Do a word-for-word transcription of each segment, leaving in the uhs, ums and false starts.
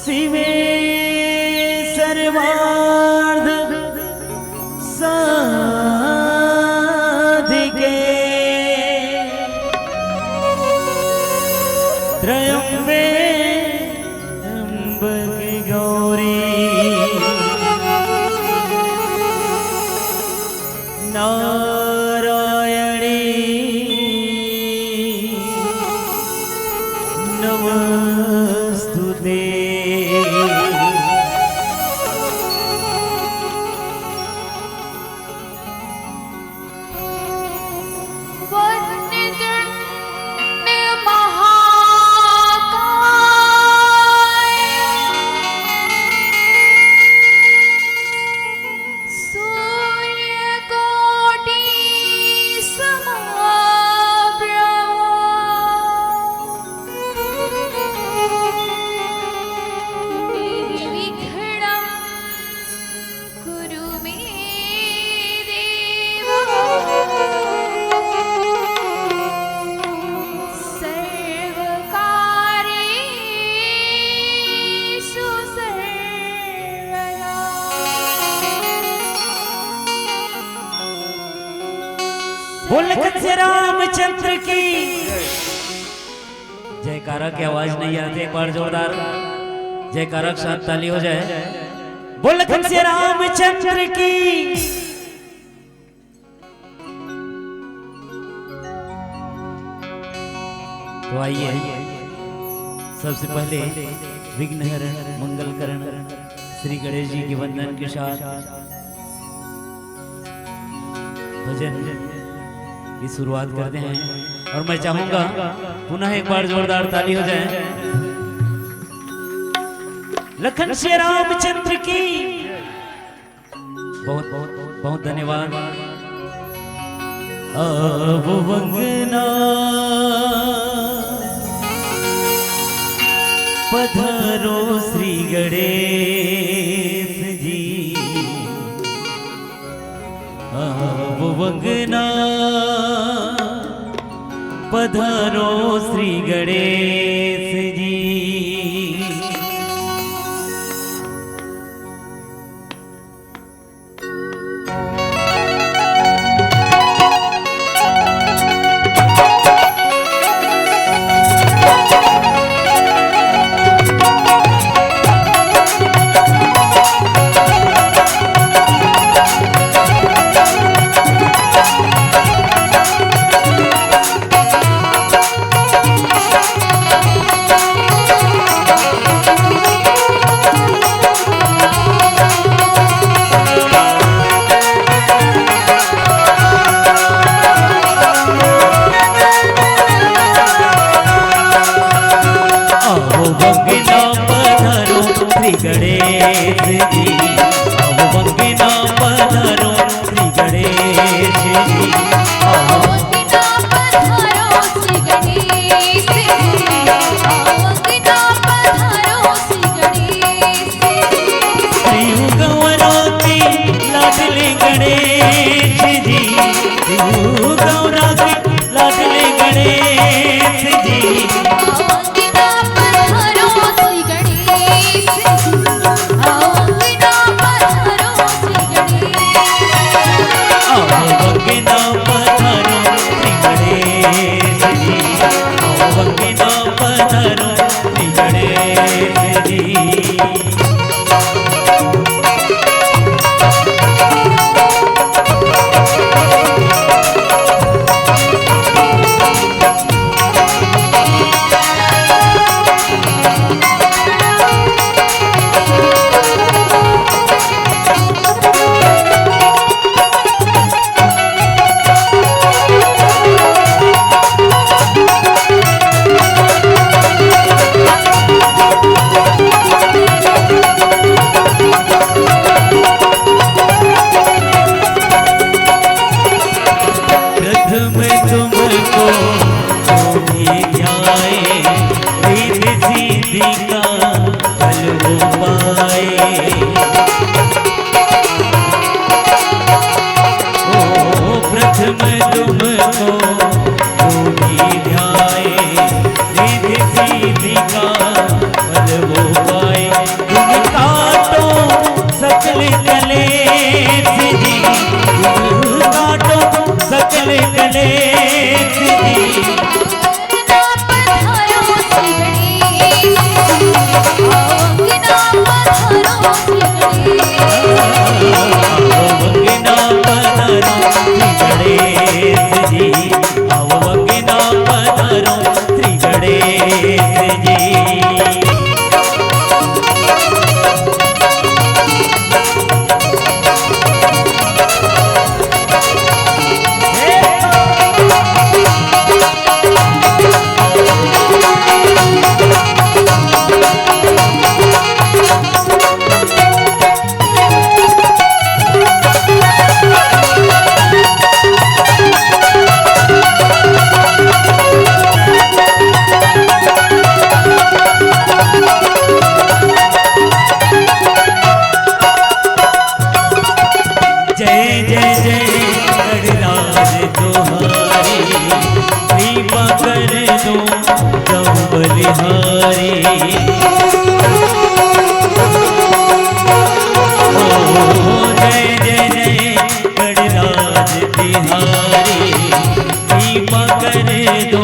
शिवे सर्वार्थ साधिके त्र्यम्बे त्र्यम्बके गौरी नारायणी नमोस्तुते। वक्रतुण्ड महाकाय सूर्यकोटि समाप्रभा। निर्विघ्नं कुरु मे देव सर्वकार्येषु सर्वदा। बोल लखन सिया रामचंद्र की। जयकारा के आवाज नहीं आती, एक बार जोरदार जयकारा के साथ ताली हो जाए। बोल लखन सिया रामचंद्र की। तो आइए, सबसे पहले विघ्न हरण मंगल करण श्री गणेश जी के वंदन के साथ भजन की शुरुआत करते हैं। और मैं चाहूंगा पुनः एक बार जोरदार ताली हो जाए। लखन सिया रामचंद्र की बहुत बहुत बहुत धन्यवाद। अब अंगना पधारो श्री गणेश जी, अब अंगना पधारो श्री गणेश जी। आओ अंगना पधारो श्री गणेश जी, आओ अंगना पधारो श्री गणेश जी, आओ अंगना पधारो श्री गणेश जी, आओ अंगना पधारो श्री गणेश जी। शिव गौरा के लाडले गणेश जी, शिव गौरा के लाडले गणेश जी। आओ अंगना पधारो श्री गणेश जी, आओ अंगना पधारो श्री गणेश जी। आओ अंगना पधारो जय जय जय गणराज बिहारी, कृपा कर दो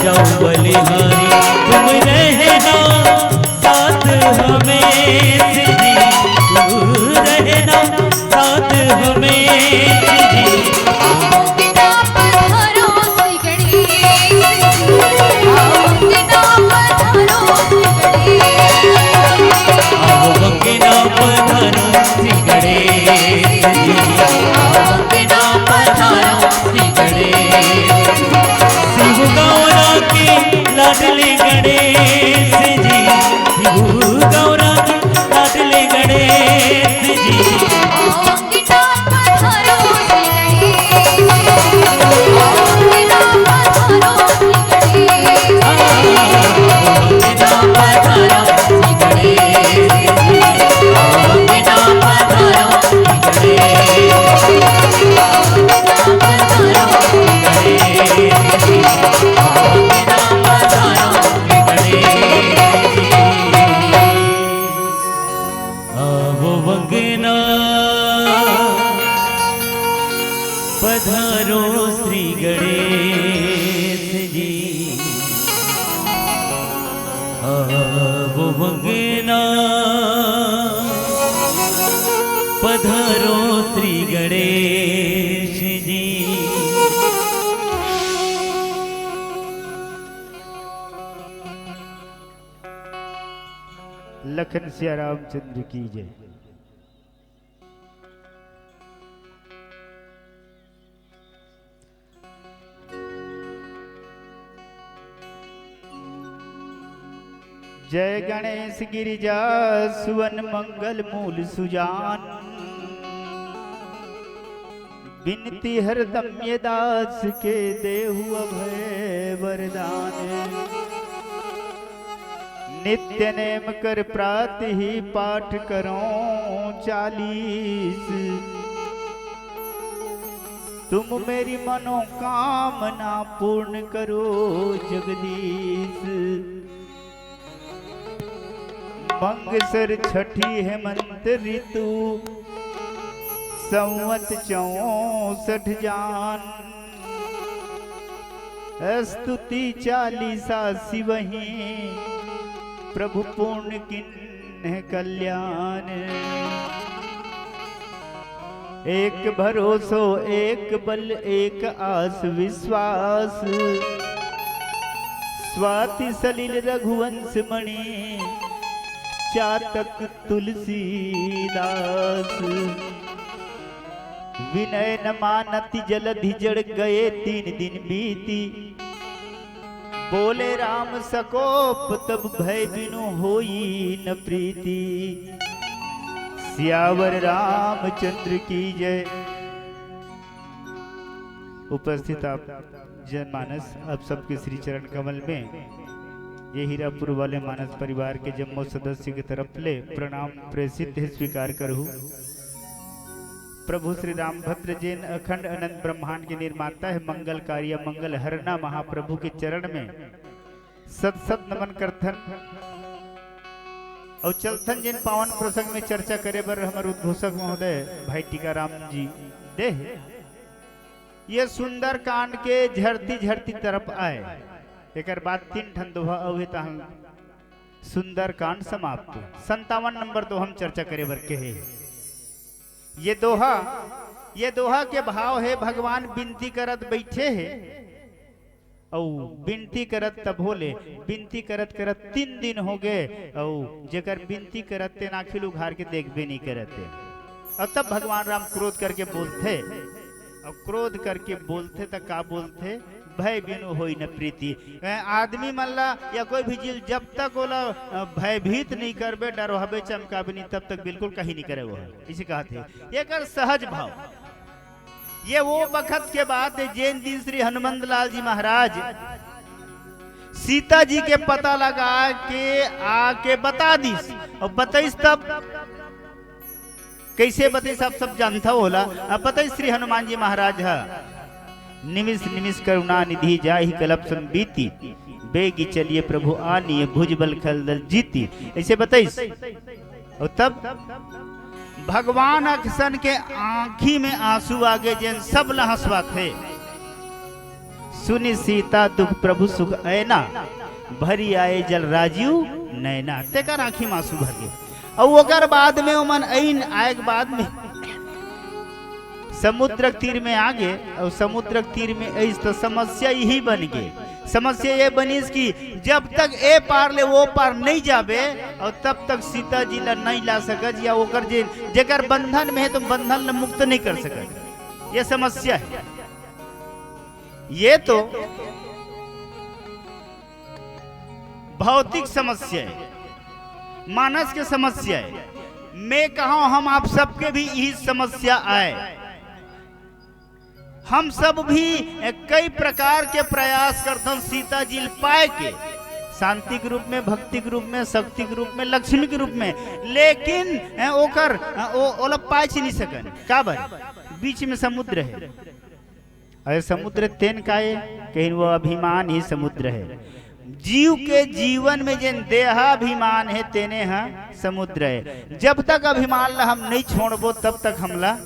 जाऊं बलिहारी। तुम रहना साथ हमें जी, तू रहना साथ हमें जी। आओ अंगना पधारो श्री गणेश जी, आओ अंगना पधारो श्री गणेश। शिव गौरा के लाडले गणेश जी, शिव गौरा के लाडले गणेश जी। आओ अंगना पधारो श्री गणेश जी, आओ अंगना पधारो श्री गणेश जी। लखन सिया रामचंद्र की जय। जय गणेश गिरिजा सुवन मंगल मूल सुजान। बिनती हरदम ये दास के देहु अभय वरदान। नित्य नेम कर प्रात ही पाठ करो चालीस। तुम मेरी मनोकामना पूर्ण करो जगदीश। मंगसर छठी हेमंत ऋतु, संवत चौसठ जान। स्तुति चालीसा शिवहि, प्रभु पूर्ण किन्ह कल्याण। एक भरोसो एक बल एक आस विश्वास। स्वाति सलिल रघुवंश मणि, चातक तुलसीदास। विनय न मानति जलधि जड़ गए तीन दिन बीती। बोले राम सकोप तब भय बिनु होई न प्रीति। सियावर रामचंद्र की जय। उपस्थित आप जनमानस, आप सबके श्री चरण कमल में ये हीरापुर वाले मानस परिवार के जम्मो सदस्य के तरफ ले प्रणाम प्रेषित हे, स्वीकार करहु। प्रभु श्री रामभद्र जेन अखंड अनंत ब्रह्मांड के निर्माता हे, मंगलकारी या मंगल हरना महाप्रभु के चरण में सत सत नमन करथन। अउ चलथन जेन पावन प्रसंग में चर्चा करे बर हमर उद्घोषक महोदय भाई टीकाराम जी दे हे। ये सुंदरकांड के झरती झरती तरफ आए, एकर बाद तीन ठन दोहा अउ हे, तहन सुंदरकांड समाप्त। संतावन नंबर दोहा म चर्चा करे बर कहे। ये दोहा, ये दोहा के भाव हे, भगवान बिनती करत बइठे हे, अउ बिनती करत तभो ले, बिनती करत करत तीन दिन हो गे, अउ जेकर बिनती करत तेन आँखी ल उघार के देखबे नइ करत हे। अउ तब भगवान राम क्रोध करके बोलथे, अउ क्रोध करके बोलथे त का बोलथे? भय बिनु होई न प्रीति। ए, आदमी मन ला या कोई भी चीज जब तक ओला, अ, भयभीत नइ करबे, डरवाबे, चमकाबे नइ, तब तक बिल्कुल कहीं नइ करे वो ह। इसे कहत हे, एकर सहज भाव। ये वो बखत के बात हे, जेन दिन श्री हनुमंत लाल जी महाराज सीता जी के पता लगा के आके बता दिस, अउ बताइस तब कइसे बताइस, आप सब जानथव ओला। अब बताइस श्री हनुमान जी महाराज ह, निमिष निमिष करुणा निधि जाहि कलप संबीति, बेगि चलिए प्रभु आनिये भुजबल खलदल जीति। अइसे बताइस। अउ तब भगवान अक्सन के आंखी में आंसू आगे, जेन सब ला हंसवाथे। सुनि सीता दुख प्रभु सुख ऐना, भरि आए जल राजीव नैना। तेकर आंखी में आंसू भर गे। अउ ओकर बाद में ओमन अइन, आए के बाद में समुद्र के तीर में आगे, अउ समुद्र के तीर में अइस तो समस्या यही बन गे। समस्या ये बनिस कि जब तक ए पार ले ओ पार नहीं जाबे, अउ तब तक सीता जी ला नहीं ला सकत, या ओकर जे, जेकर बंधन में है, तो बंधन ला मुक्त नहीं कर सकत। ये समस्या है। ये तो भौतिक समस्या है, मानस के समस्या है। मैं कहूं, हम आप सबके भी यही समस्या आए। हम सब भी कई प्रकार के प्रयास करथन सीता जी ल पाए के, शांति के रूप में, भक्ति के रूप में, शक्ति के रूप में, लक्ष्मी के रूप में, लेकिन ओकर, ओ, ओला पाए नहीं सकन। काबर? बीच में समुद्र है। अरे समुद्र तेन का ए? कहीं वो अभिमान ही समुद्र है। जीव के जीवन में जेन देहाभिमान है, तेने ह समुद्र है। जब तक अभिमान ला हम नहीं छोड़बो, तब तक हमला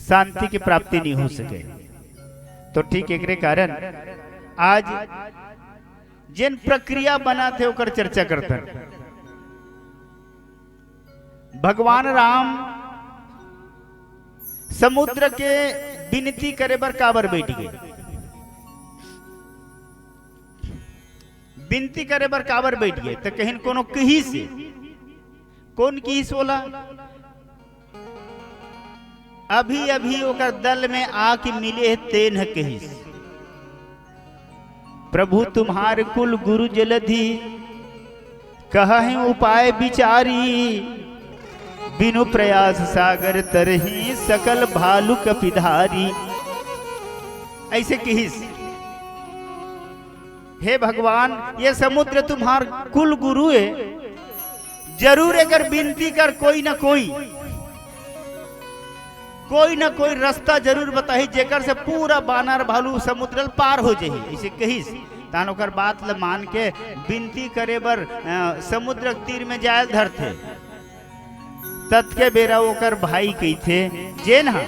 शांति की प्राप्ति नहीं हो सके। तो ठीक एकरे कारण आज जेन प्रक्रिया बनत हे, ओकर चर्चा करथन। भगवान राम समुद्र के बिनती करे बर काबर बैठ गे? बिनती करे बर काबर बैठ गे? त कहिन कोनो किहिस हे। कोन किहिस ओला? अभी अभी ओकर दल में आके मिले हे, तेन ह किहिस, प्रभु तुम्हार कुल गुरु जलधि, कहहिं उपाय बिचारी, बिनु प्रयास सागर तरहिं सकल भालु कपिधारी। अइसे किहिस, हे भगवान, ये समुद्र तुम्हार कुल गुरु ए, जरूर एकर बिनती कर, कोई ना कोई, कोई ना कोई रस्ता जरूर बताही, जेकर से पूरा बानर भालू समुद्र ल पार हो जाही। अइसे कहिस, तहान ओकर बात ल मान के बिनती करे बर, अ, समुद्र के तीर में जाए ल धरथे। ततके बेरा ओकर भाई कहिथे, जेन ह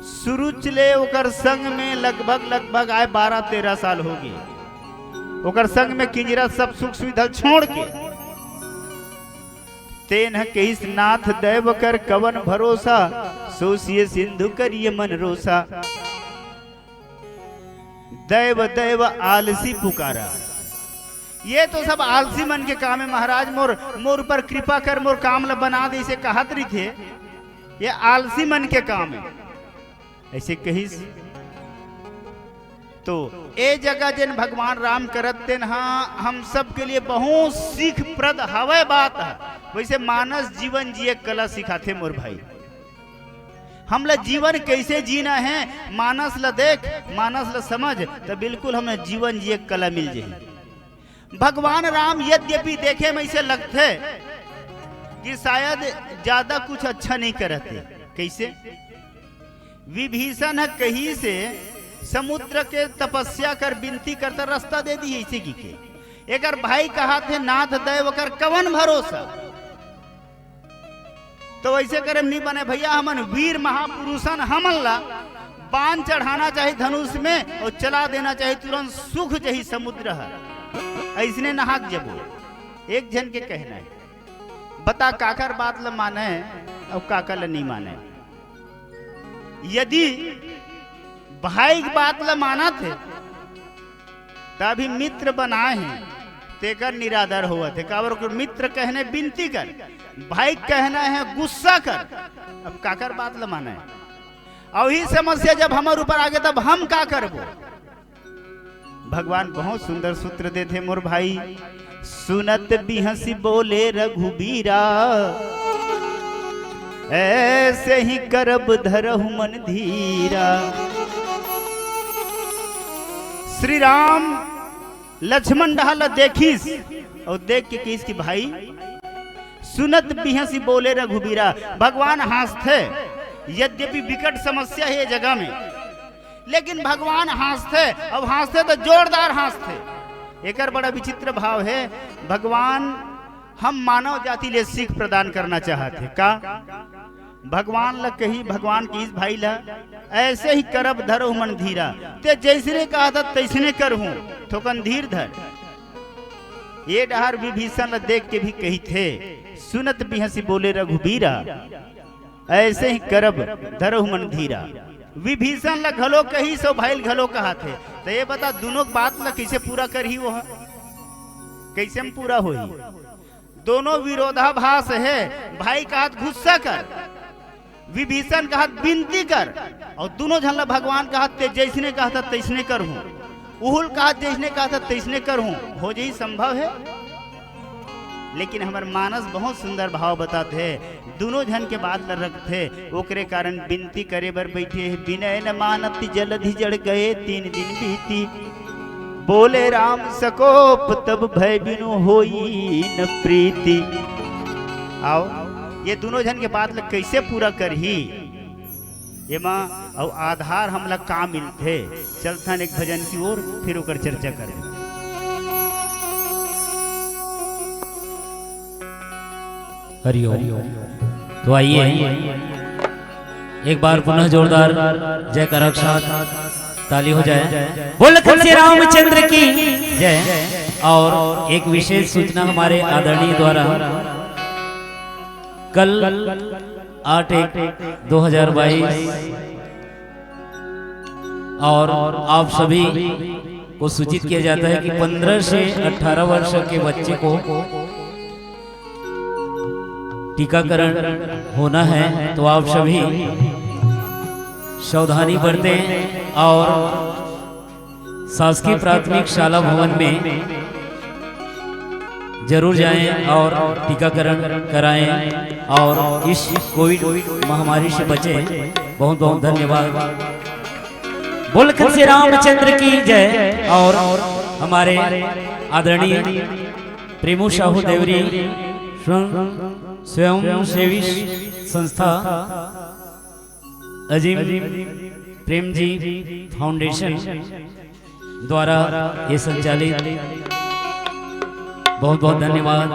सुरुच ले ओकर संग में लगभग, लगभग आए बारह तेरह साल हो गे। ओकर संग में किंजरा सब सुख सुविधा छोड़ के तेन ह कहिस, नाथ दैव कर कवन भरोसा, सोसिय सिंधु करिय मन रोसा। दैव दैव आलसी पुकारा। ये तो सब आलसी मन के काम है महाराज, मोर, मोर ऊपर कृपा कर, मोर काम ल बना दे, इसे कहत रहिथे, ये आलसी मन के काम है। अइसे कहिस। तो ए जगह जेन भगवान राम करत तेन ह हम सबके लिए बहुत सीखप्रद हवय बात ह। वइसे मानस जीवन जिए के कला सिखाथे मोर भाई। हमला जीवन कइसे जीना हे, मानस ल देख, मानस ल समझ, त बिल्कुल हमला जीवन जिए के कला मिल जाही। भगवान राम यद्यपि देखे में अइसे लगथे कि शायद ज्यादा कुछ अच्छा नहीं करत हे। कइसे? विभीषण ह कहिस हे समुद्र के तपस्या कर, बिनती कर त रस्ता दे दिही अइसे कहिके। एकर भाई कहत हे, नाथ दैव कर कवन भरोसा? तो वइसे करे नहीं बने भइया, हमन वीर महापुरुषन, हमन ला बाण चढ़ाना चाही धनुष में अउ चला देना चाही, तुरंत सूख जाही समुद्र ह, अइसने नहा के जबो। एक झन के कहना हे। बता काकर बात ल माने अउ काकर ल नहीं माने। यदि भाई के बात ल मानत हे, त अभी मित्र बनाए हे, तेकर निरादर होवत हे। काबर ओकर मित्र कहने बिनती कर, भाई कहना हे गुस्सा कर, अब काकर बात ल माने? अउ ही समस्या जब हमर ऊपर आगे, तब हम का करबो? भगवान बहुत सुंदर सूत्र देथे मोर भाई, सुनत बिहसी बोले रघुबीरा, ऐसे ही करब धरहु मन धीरा। श्री राम लक्ष्मण डहर ल देखिस अउ देख के कहिस कि भाई, सुनत बिहसी बोले रघुबीरा। भगवान हंसथे, यद्यपि विकट समस्या हे ये जगह में, लेकिन भगवान हंसथे, अउ हंसथे त जोरदार हंसथे। एकर बड़ा विचित्र भाव हे। भगवान हम मानव जाति ले सीख प्रदान करना चाहत हे का? भगवान ल कही, भगवान कहिस भाई ल, "ऐसे ही करब धरहु मन धीरा।" ते जैसने कहत हस तैसने करहूं, थोकन धीर धर। ये डहर विभीषण ल देख के भी कहिथे, "सुनत बिहसी बोले रघुबीरा, ऐसे ही करब धरहु मन धीरा।" विभीषण ल घलो कहिस अउ भाई ल घलो कहत हे। त ये बता, दुनों के बात ल कइसे पूरा करही वो ह? कइसे म पूरा होही? दोनों विरोधाभास हे। भाई कहत गुस्सा कर, विभीषण कहत बिनती कर, अउ दुनों झन ल भगवान कहत ते जइसने कहत तइसने करहूं, उहू ल कहत जइसने कहत तइसने करहूं। हो जही संभव हे? लेकिन हमर मानस बहुत सुंदर भाव बतात हे, दुनों झन के बात ल रखथे, ओकरे कारण बिनती करे बर बइठे हे, "बिनय न मानत जलधि जड़ गए तीन दिन बीती।" बोले राम सकोप तब भय बिनु होई न प्रीति। आओ, ये दुनों झन के बात ल कइसे पूरा करही? एमा अउ आधार हमला का मिलथे? चलथन एक भजन की ओर, फिर ओकर चर्चा करबे। हरिओम। तो आइए, एक बार पुनः जोरदार जयकारा के साथ ताली हो जाए। बोल लखन सिया रामचंद्र की जय। और एक विशेष सूचना हमारे आदरणीय द्वारा, कल आठ एक दो हज़ार बाईस, और आप सभी को सूचित किया जाता है कि पन्द्रह से अठारह वर्ष के बच्चे को टीकाकरण होना है, तो आप सभी सावधानी बरतें और शासकीय प्राथमिक शाला भवन में जरूर जाएं और टीकाकरण कराएं और इस कोविड महामारी से बचें। बहुत बहुत धन्यवाद। बोल लखन सिया रामचंद्र की जय। और हमारे आदरणीय प्रेमू साहू देवरी स्वयं, स्वयंसेवी संस्था अजीम प्रेम जी फाउंडेशन द्वारा ये संचालित, बहुत बहुत धन्यवाद।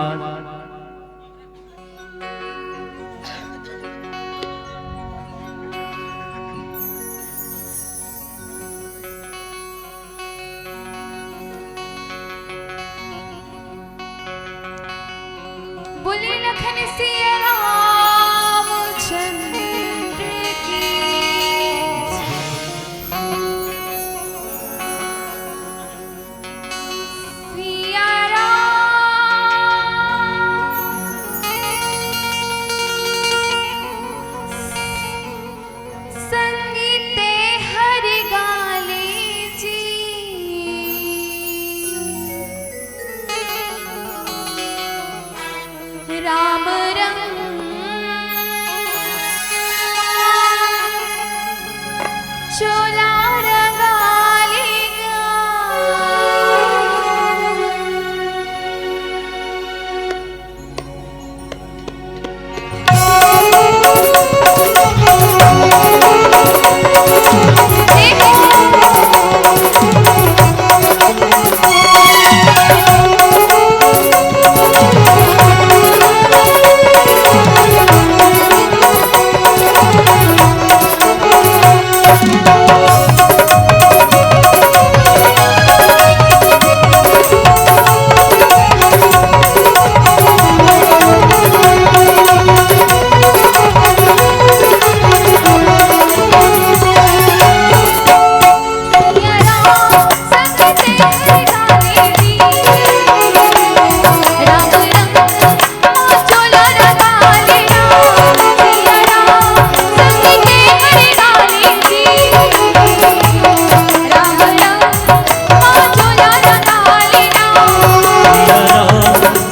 बोले लखन सिया रामचंद्र की। सिया राम संगीते हरि गाले जी। राम रंग चोला रंगालेगा।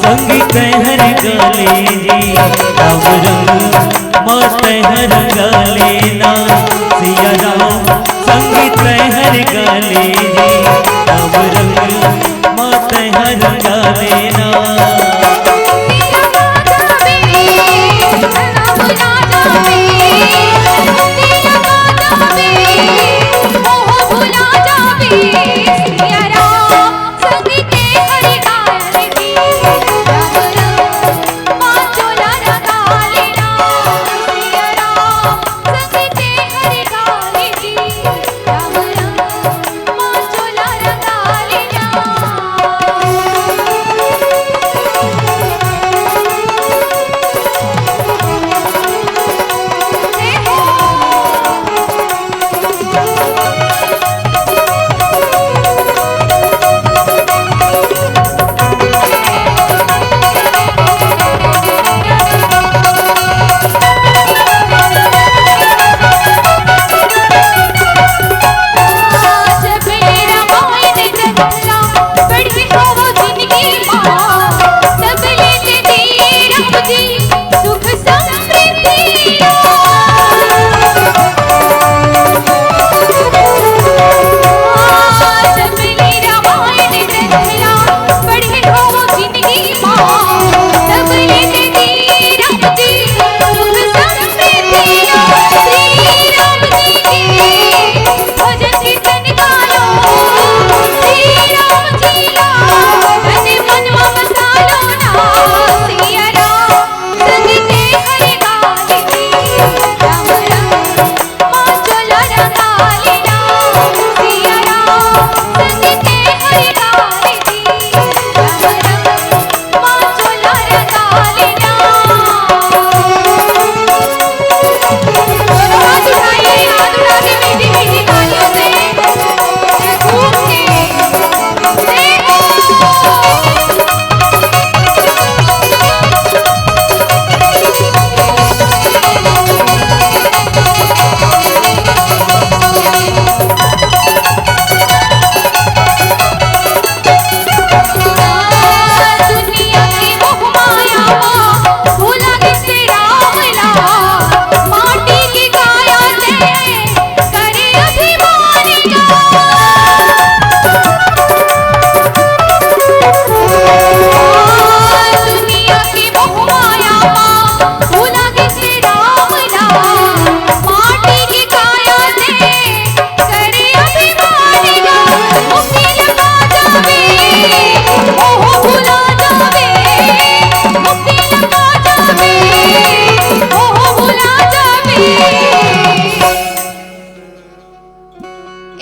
संगीत हर गाले जी, राम रंग मात हर गाले ना। सिया राम संगीत हर गाले जी, राम रंग मात हर गाले ना।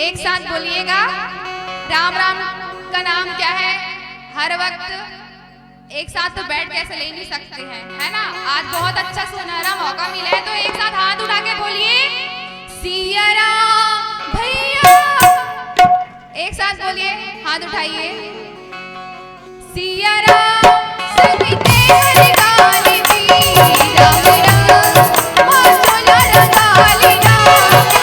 एक साथ बोलिएगा, राम राम का नाम क्या है? हर वक्त एक साथ तो बैठ के ऐसे ले नहीं सकते हैं, है ना? आज बहुत अच्छा सुनहरा मौका मिला है, तो एक साथ हाथ उठा के बोलिए, सिया राम भैया। एक साथ बोलिए, हाथ उठाइए। सिया राम संगीते हर गाली दी, राम राम माचोला रंगाली ना।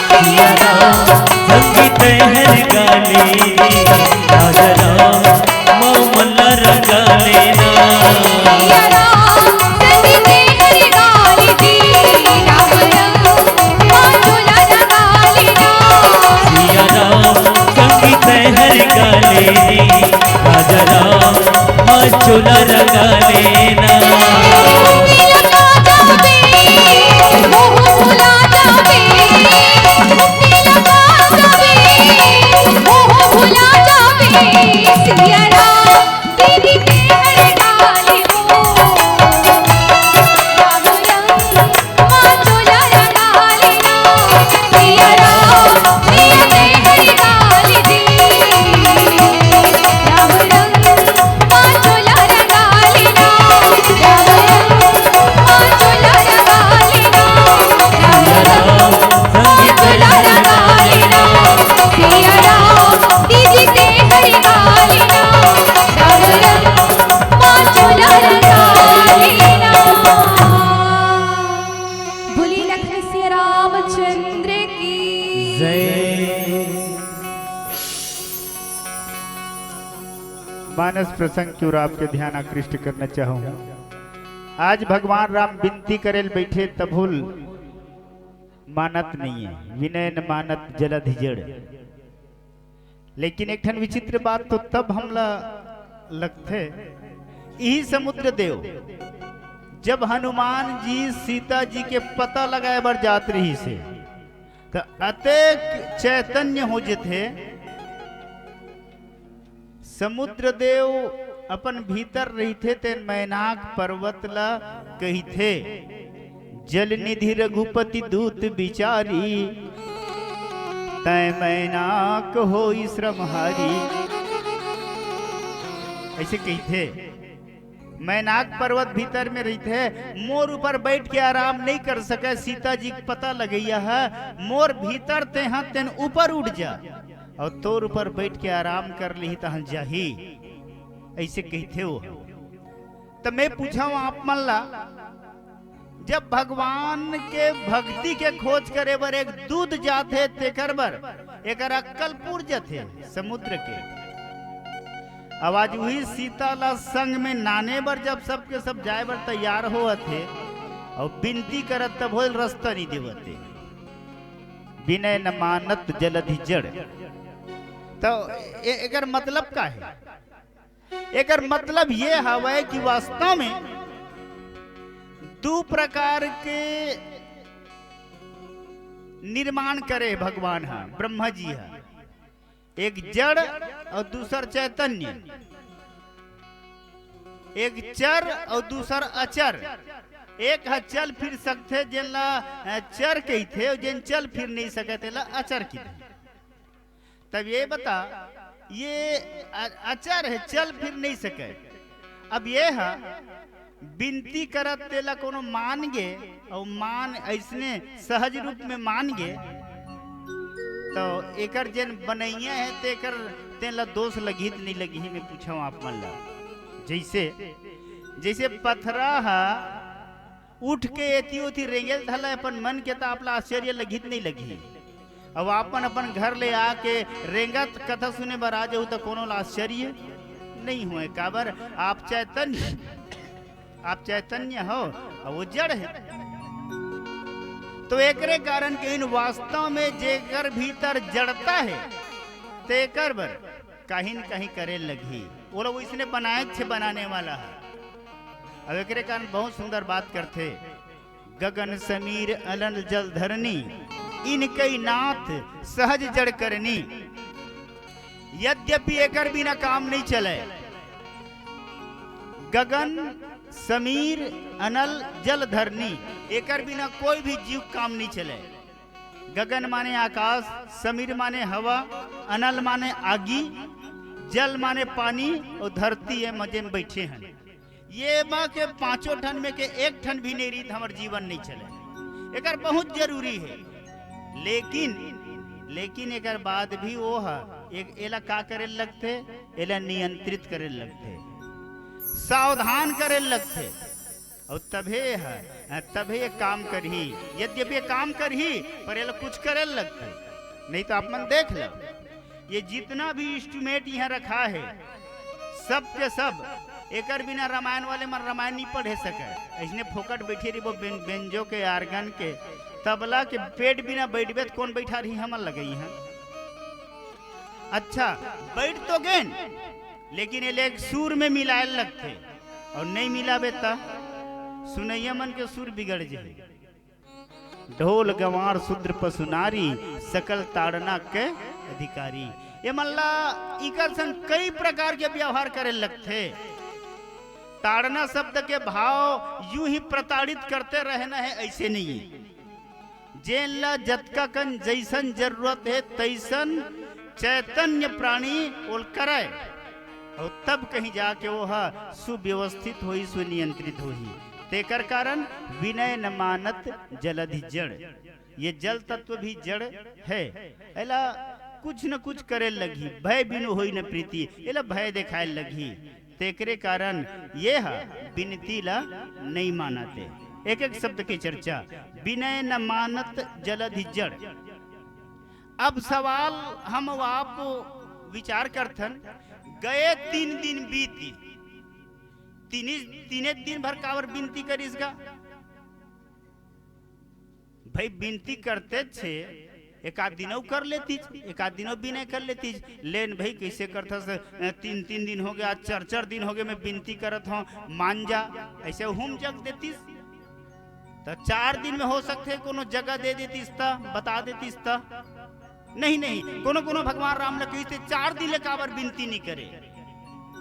सिया राम संगीते हर गाली दी, राजा राम मामला रंगाली ना। सिया राम संगीते हर गाली दी, राम राम माचोला रंगाली ना। सिया राम संगीते हर गाली दी, राजा राम माचोला रंगाली ना। बोलिए लखन सिया रामचंद्र की जय। मानस प्रसंग की ओर आपके ध्यान आकृष्ट करना चाहूँ। आज भगवान राम विनती करेल बैठे तभुल मानत नहीं है, विनय न मानत जलधि जड़। लेकिन एक ठन विचित्र बात तो तब हमला लगथे, इही समुद्र देव जब हनुमान जी सीता जी के पता लगाए बर जात रहिस हे, त अतेक चैतन्य हो जथे, समुद्र देव अपन भीतर रहिथे, तेन मैनाक पर्वत ला कहिथे, "जल निधि रघुपति दूत बिचारी, तैं मैनाक होई श्रमहारी।" ऐसे कहिथे। मैनाक पर्वत भीतर में रहिथे, मोर ऊपर बैठ के आराम नहीं कर सके, सीता जी के पता लगैया है, मोर भीतर तेहा तेन ऊपर उठ जा। अउ तोर ऊपर बैठ के आराम कर लिही तहन जाही, ऐसे कहिथे वो। त मैं पूछव आप मन ला, जब भगवान के भक्ति के खोज करे बर एक दूत जाथे, तेकर बर एकर अक्कल पुर जथे समुद्र के। अब आज उही सीता ला संग में नाने बर जब सबके सब जाए बर तैयार होवत हे, अउ बिनती करत तब होल रस्ता नहीं देवत हे। विनय न मानत जलधि जड़। तो ए-, एकर मतलब का हे? एकर मतलब ये हवय कि वास्तव में दू प्रकार के निर्माण करे भगवान ह, ब्रह्मा जी ह, एक जड़ अउ दूसर चैतन्य। एक चर अउ दूसर अचर। एक ह चल फिर सकथे, जेन ला, अ, चर कहिथे, अउ जेन चल फिर नहीं सकय, तेला अचर कहिथे। तब ये बता, ये अ-, अचर हे, चल फिर नहीं सकय। अब ये ह बिनती करत तेला कोनो मान गे, अउ मान अइसने सहज रूप में मान गे, तो एकर जेन बनइया हे, तेकर, तेन ला दोष लगही त नहीं लगही, मैं पूछव आप मन ला। जइसे, जइसे पथरा ह उठ के एती ओती रेंगेल धला अपन मन के, त आप ला आश्चर्य लगही त नहीं लगही? अउ आपन अपन घर ले आके रेंगत कथा सुने बर आ जाहू, त कोनो ला आश्चर्य नहीं होय। काबर? आप चैतन्य, आप चैतन्य हो, अउ वो जड़ हे। तो एकरे कारण के इन वास्तव में जेकर भीतर जड़ता हे, तेकर बर कहीं न कहीं करे लगही। वो लोग इसने बनाए छे, बनाने वाला हे। अब एकरे कारण बहुत सुंदर बात करथे, "गगन समीर अनल जल धरनी, इनकई नाथ सहज जड़ करनी।" यद्यपि एकर बिना काम नहीं चले, गगन समीर अनल जल धरनी, एकर बिना कोई भी जीव काम नहीं चले। गगन माने आकाश, समीर माने हवा, अनल माने आगी, जल माने पानी, अउ धरती हे, मजे में बैठे हन। ये मा के पांचों ठन में के एक ठन भी नहीं रही त हमर जीवन नहीं चले। एकर बहुत जरूरी हे, लेकिन, लेकिन एकर बाद भी वो ह एक, एला का करे लगथे? एला नियंत्रित करे लगथे, सावधान करे लगथे। अउ तभे ह, तभे ये काम करही। यद्यपि ये काम करही, पर एला कुछ करे लगथे। नहीं तो आप मन देख लो, ये जितना भी instrument यहाँ रखा है, सब के सब, एकर बिना रामायण वाले मन रामायण नहीं पढ़े सके। अइसने फोकट बैठे रही वो बेन-, बेंजो के, organ के, तबला के pad बिना बैठबे त कौन बैठा रही हमन लगई है। अच्छा, बैठ तो गेन, लेकिन एले एक सुर में मिलाए लगथे, अउ नहीं मिलाबे त सुनैया मन के सुर बिगड़ जाही। ढोल गंवार शूद्र पशु नारी, सकल ताड़ना के अधिकारी। ये मन ला इकर संग कई प्रकार के व्यवहार करे लगथे। ताड़ना शब्द के भाव यूं ही प्रताड़ित करते रहना है, ऐसे नहीं है। जेन ला जतका कन जैसन जरूरत है, तैसन चैतन्य प्राणी ओल करे, अउ तब कहीं जाके वो ह सुव्यवस्थित होही, सुनियंत्रित होही। तेकर कारण विनय न मानत जलधि जड़। ये जल तत्व भी जड़ है। एला कुछ न कुछ करे लगही, भय बिनु होई न प्रीति, एला भय देखाए लगही। तेकरे कारण ये ह बिनती ला नइ मानत हे। एक एक शब्द के चर्चा, विनय न मानत जलधि जड़। अब सवाल हम आप विचार करथन, गए तीन दिन बीती, तीन, तीने दिन भर काबर बिनती करिस गा? भाई, बिनती करते छे, एक आध दिन अउ कर लेतीस, एक आध दिन अउ विनय कर लेतीस। लेन भाई, कैसे करथस? तीन, तीन दिन हो गया, चार, चार दिन हो गया, मैं बिनती करत हूँ, मान जा, ऐसे हुम जग देतीस। तो चार दिन में हो सकथे कोनो जगह दे देतीस त, बता देतीस त। नहीं, नहीं, कोनो कोनो भगवान राम ल कहिस ते चार दिन ले काबर बिनती नहीं करे?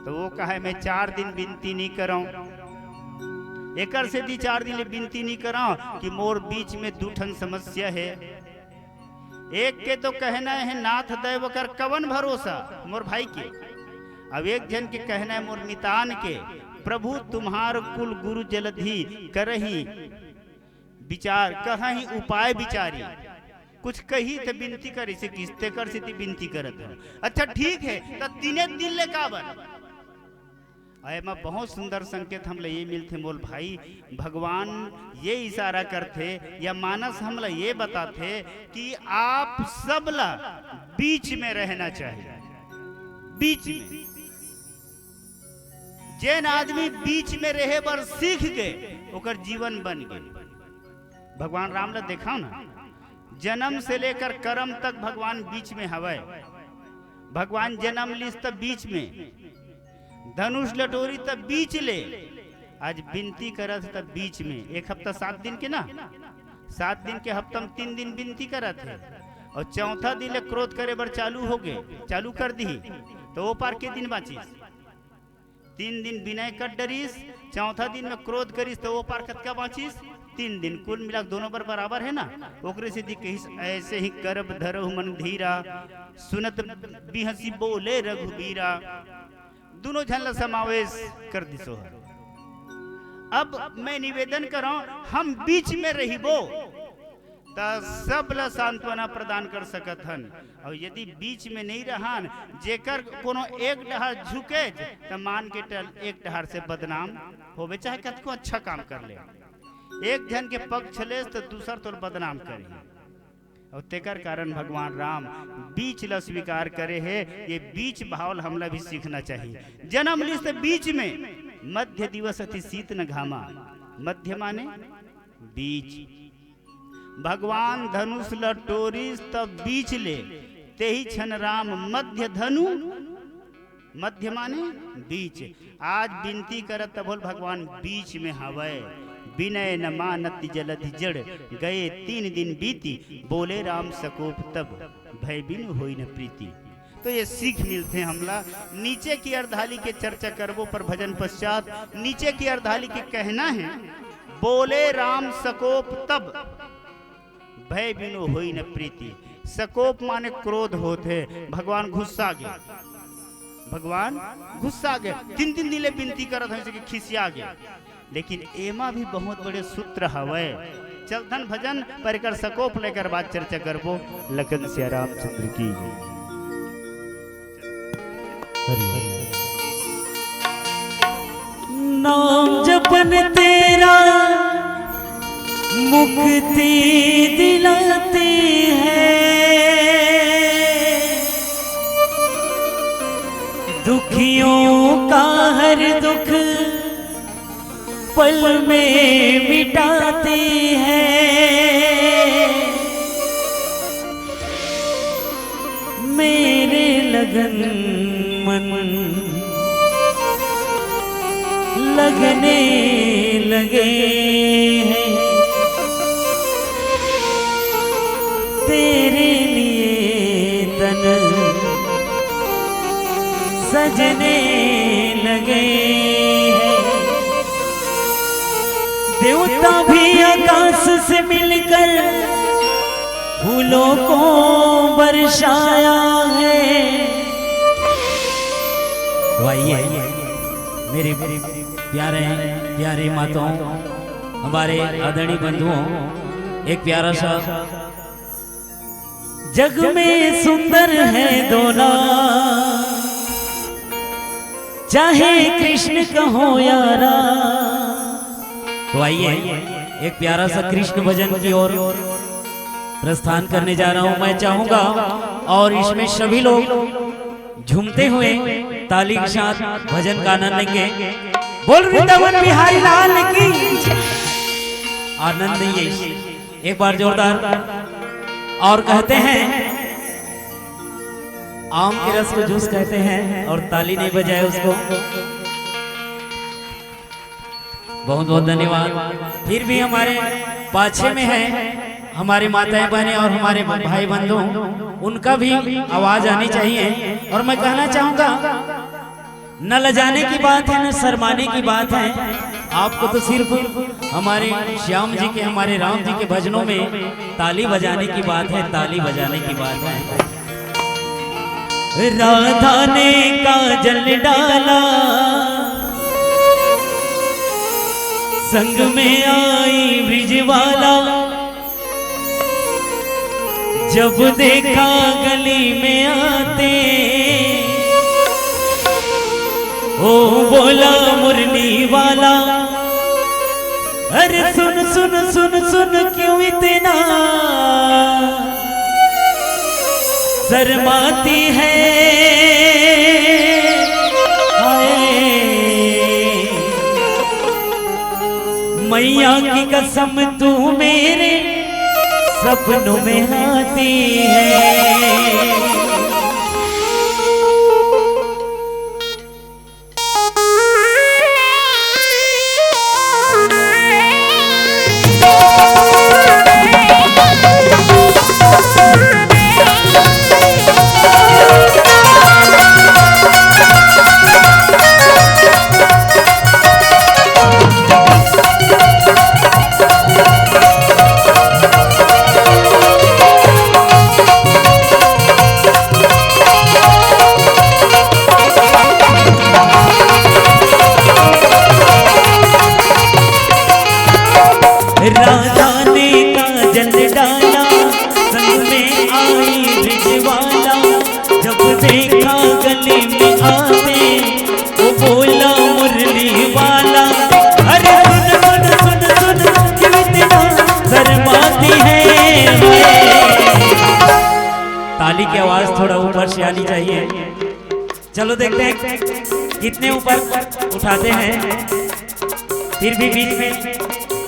तो वो कहे, मैं चार दिन बिनती नहीं करंव। एकर सेती चार दिन ले बिनती नहीं करंव कि मोर बीच में दू ठन समस्या हे। एक के तो कहना हे, नाथ दैव कर कवन भरोसा, मोर भाई के। अब एक झन के कहना हे, मोर मितान के, प्रभु तुम्हार कुल गुरु जलधि करही विचार, कहही उपाय विचारी। कुछ कही त बिनती करिस, किस तेकर सेती बिनती करत हंव। अच्छा, ठीक हे, त तीने दिन ले काबर? अउ एमा बहुत सुंदर संकेत हमला ये मिलथे मोर भाई, भगवान ये इशारा करथे या मानस हमला ये बताथे कि आप सब ला बीच में रहना चाहिए। बीच में, जेन आदमी बीच में रहे बर सीख गे, ओकर जीवन बन गे। भगवान राम ला देखव ना, जन्म से लेकर करम तक भगवान बीच में हवय। भगवान जन्म लिस त बीच में, धनुष लटोरी त बीच ले, आज बिनती करत त बीच में। एक हफ्ता सात दिन के ना, सात दिन के हफ्ता में तीन दिन बिनती करत हे, अउ चौथा दिन ले क्रोध करे बर चालू हो गे, चालू कर दिही, त ओ पार के दिन बाँचिस? तीन दिन विनय कर डरिस, चौथा दिन में क्रोध करिस, त ओ पार कतका बाँचिस? तीन दिन। कुल मिला के दोनों बर बराबर हे ना। ओकरे सेती कहिस, "ऐसे ही करब धरहु मन धीरा, सुनत बिहसी बोले रघुबीरा।" दुनों झन ला समावेश कर दिस ओहर। अब मैं निवेदन करौं, हम बीच में रहिबो, त सब ला सांत्वना प्रदान कर सकत हन। अउ यदि बीच में नइ रहन, जेकर कोनो एक डहर झुकेच, त मान के चल, एक डहर से बदनाम होबे, चाहे कतको अच्छा काम कर ले। एक झन के पक्ष लेस, त दूसर तोर बदनाम करही। अउ तेकर कारण भगवान राम बीच ला स्वीकार करे हे। ये बीच भाव ला हमला भी सीखना चाहिए। जन्म लिस त बीच में, मध्य दिवस अति शीत न घामा। मध्य माने बीच। भगवान धनुष ल टोरिस त बीच ले, तेही क्षण राम मध्य धनु, मध्य माने बीच। आज विनती करत त बोल भगवान बीच में हवय। विनय न मानत जलधि जड़, गए तीन दिन बीती, बोले राम सकोप तब, भय बिनु होई न प्रीति। तो ये सीख मिलथे हमला। नीचे की अर्धाली के चर्चा करबो पर भजन पश्चात। नीचे की अर्धाली के कहना है, बोले राम सकोप तब, भय बिनु होई न प्रीति। सकोप माने क्रोध होथे, भगवान गुस्सा गे, भगवान गुस्सा गे। तीन तीन दिन ले विनती करत हवं, जइसे कि खिसिया गे। लेकिन एमा भी बहुत बड़े सूत्र हवय। चलथन भजन पर एकर सकोप लेकर बात चर्चा करबो। लखन सिया रामचंद्र की। हरि ओम। नाम जपन तेरा मुक्ति दिलाती है, दुखियों का हर दुख पल में मिटाती है। मेरे लगन मन लगने लगे हैं, तेरे लिए तन सजने लगे हैं। देवता भी आकाश से मिलकर फूलों को बरसाया है। तो आइए, मेरे प्यारे, प्यारी माताओं, हमारे आदरणीय बंधुओं, एक प्यारा सा जग में सुंदर है दोना, चाहे कृष्ण कहो या राम। तो आइए, एक प्यारा सा कृष्ण भजन की ओर प्रस्थान करने जा रहा हूं। मैं चाहूंगा और इसमें सभी लोग झूमते हुए ताली के साथ भजन का आनंद लेंगे। बोल वृंदावन बिहारी लाल की। आनंद लीजिए एक बार जोरदार। और कहते हैं, आम के रस को जूस कहते हैं और ताली नहीं बजाए उसको। बहुत बहुत धन्यवाद। फिर भी हमारे पाछे में है, हमारे माताएं बहनें और हमारे भाई बंधु, उनका भी आवाज आनी चाहिए। और मैं कहना चाहूंगा, न लजाने की बात है, न शर्माने की बात है। आपको तो सिर्फ हमारे श्याम जी के, हमारे राम जी के भजनों में ताली बजाने की बात है, ताली बजाने की बात है। राधा ने काजल डाला, संग में आई ब्रिजवाला। जब देखा गली में आते, ओ बोला मुरली वाला, अरे सुन सुन सुन सुन क्यों इतना शर्माती है। हाय। मैया की कसम तू मेरे सपनों में आती है। ताली की आवाज थोड़ा ऊपर से आनी चाहिए। चलो देखते हैं कितने ऊपर उठाते हैं। फिर भी बीच में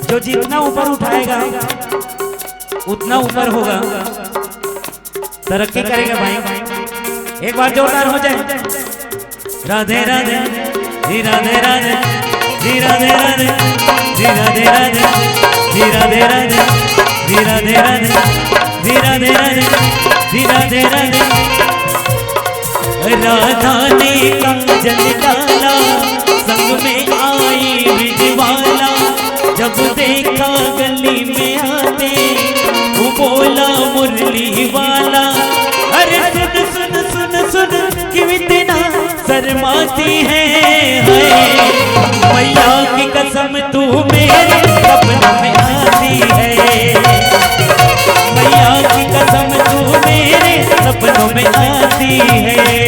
जो जितना ऊपर उठाएगा उतना ऊपर होगा, तरक्की करेगा भाई। एक बार जोरदार हो जाए। राधे राधे, जी राधे राधे, जी राधे राधे, जी राधे राधे, जी राधे राधे, जी राधे राधे, जी राधे राधे, जी राधे राधे। राधा ने कंगन डाला, संग में आई ब्रिजवाला। जब देखा गली में आते, वो बोला मुरली वाला। अरे सुन सुन सुन सुन, क्यों इतना शर्माती है, है। मैया की कसम तू मेरे सपनों में आती है। मैया की कसम तू मेरे सपनों में आती है।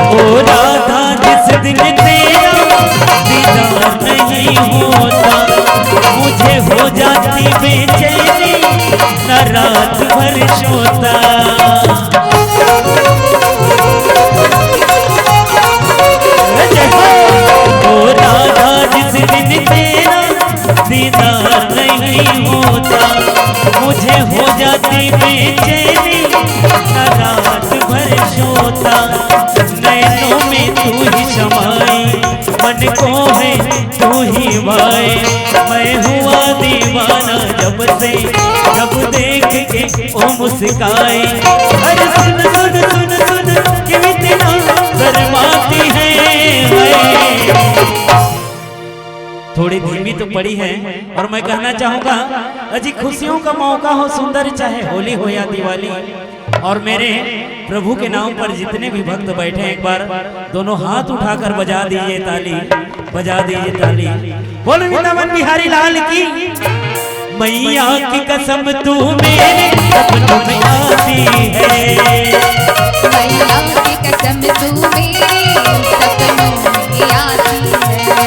ओ राधा, जिस दिन तेरा दीदार नहीं होता, मुझे हो जाती बेचैनी, न रात भर सोता। ओ राधा, जिस दिन तेरा दीदार नहीं होता, मुझे हो जाती बेचैनी, न रात भर सोता। नैनों में तू ही समाई, मन को है तू ही भाए। मैं हुआ दीवाना जब से, जब देख के वो मुस्काए। अरे सुन सुन सुन सुन, क्यों इतना शर्माती है, है। थोड़ी धीमी तो पड़ी है। और मैं कहना चाहूंगा, अजी, खुशियों का मौका हो सुंदर, चाहे होली हो या दिवाली, और मेरे प्रभु के नाम पर जितने भी भक्त बैठे हैं, एक बार दोनों हाथ उठाकर बजा दीजिए ताली, बजा दीजिए ताली। बोलो वृंदावन बिहारी लाल की। मैया की कसम तू मेरे सपनों में आती है। मैया की कसम तू मेरे सपनों में आती है।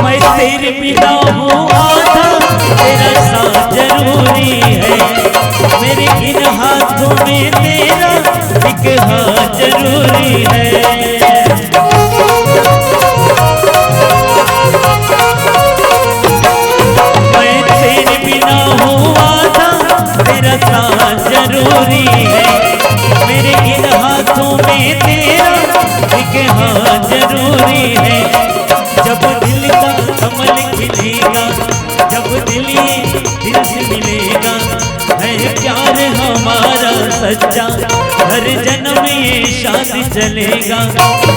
मैं तेरे बिना हूँ आधा, तेरा साथ जरूरी है। मेरे इन हाथों में तेरा एक हाथ जरूरी है। मैं तेरे बिना हूँ आधा, तेरा साथ जरूरी है। मेरे इन हाथों में तेरा एक हाथ जरूरी है। जब दिल का कमल खिलेगा, जब दिल ये दिल से मिलेगा, है प्यार हमारा सच्चा, हर जन्म ये साथ चलेगा।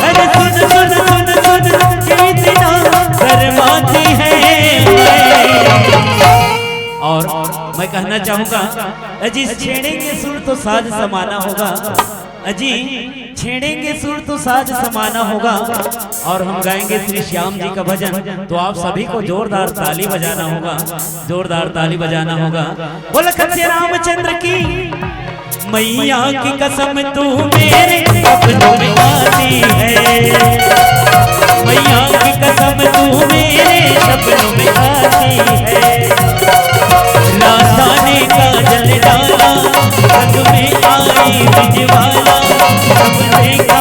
अरे सुन सुन सुन सुन, कितना शर्माती है। और मैं कहना चाहूंगा, अजी, छेड़ेंगे सुर तो साज समाना होगा। अजी, छेड़ेंगे सुर तो साज समाना होगा और हम गाएंगे श्री श्याम जी का भजन। तो आप सभी को जोरदार ताली बजाना होगा, जोरदार ताली बजाना होगा। बोल कच्चे रामचंद्र की। मैया की कसम तू मेरे सपनों में आती है। मैया की कसम तू मेरे सपनों में आती है। राधा ने काजल डाला, पग में आई बिजवाला, अब देखा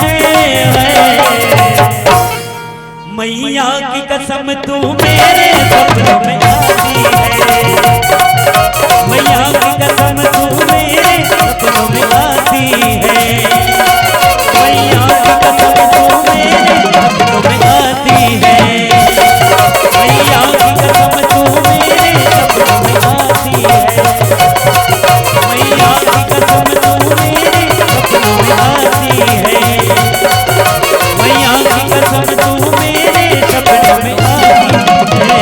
है। मैया की कसम, तू मेरे सपनों में आती है। मैया की कसम, तू मेरे सपनों में आती है। मैया की कसम, तू मेरे सपनों में आती है। मैया की कसम, तू मेरे सपनों में आती है। मैया की कसम, तू मेरे सपनों में आती है। मैया की कसम, तू मेरे सपनों में आती है।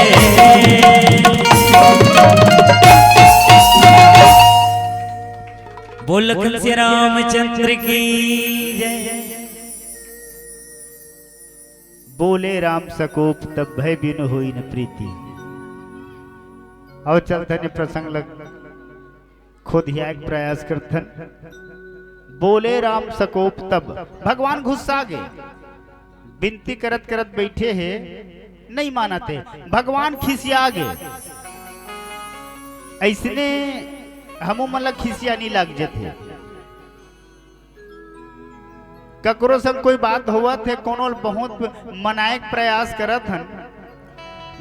बोल लखन से रामचंद्र की जय। बोले राम सकोप तब, भय बिनु होई न प्रीति। अउ चलथन ये प्रसंग ल खोदियाय के प्रयास करथन। बोले राम सकोप तब, भगवान गुस्सा गे, बिनती करत करत बइठे हे, नइ मानत हे, भगवान खिसिया गे। अइसने हमू मन ला खिसियानी लाग जथे। ककरो संग कोई बात होवत हे, कोनो ल बहुत मनाए के प्रयास करत हन,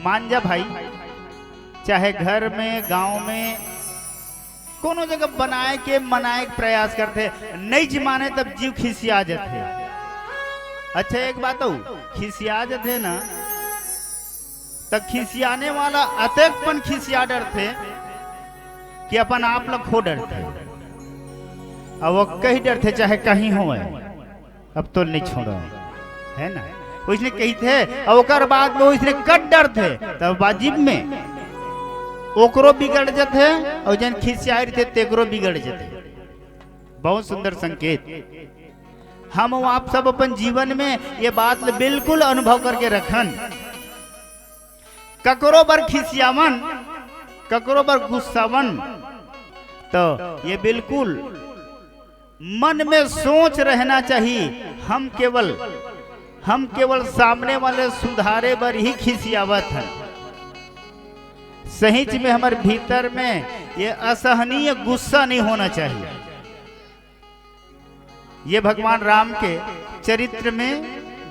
मान जा भाई, चाहे घर में, गांव में, कोनो जगह बनाए के, मनाए के प्रयास करथे, नइ जी माने तब जीव खिसिया जथे। अच्छा, एक बात अउ, खिसिया जथे ना, त खिसियाने वाला अतेक पन खिसिया डरथे कि अपन आप ल खो डरथे। अब वो कहीं डरथे, चाहे कहीं होवय, अब तो नइ छोड़व, हे ना? ओइसने कहिथे, अउ ओकर बाद में ओइसने कट डरथे, तब वाजिब में ओकरो बिगड़ जथे, अउ जेन खिसियाए रथे, तेकरो बिगड़ जथे। बहुत सुंदर संकेत। हम अउ आप सब अपन जीवन में ये बात ल बिल्कुल अनुभव करके रखन। ककरो बर खिसियावन, ककरो बर गुस्सावन, तो ये बिल्कुल मन में सोच रहना चाहिए, हम केवल, हम केवल सामने वाले सुधारे बर ही खिसियावत हन। सहीच में हमर भीतर में ये असहनीय गुस्सा नइ होना चाहिए। ये भगवान राम के चरित्र में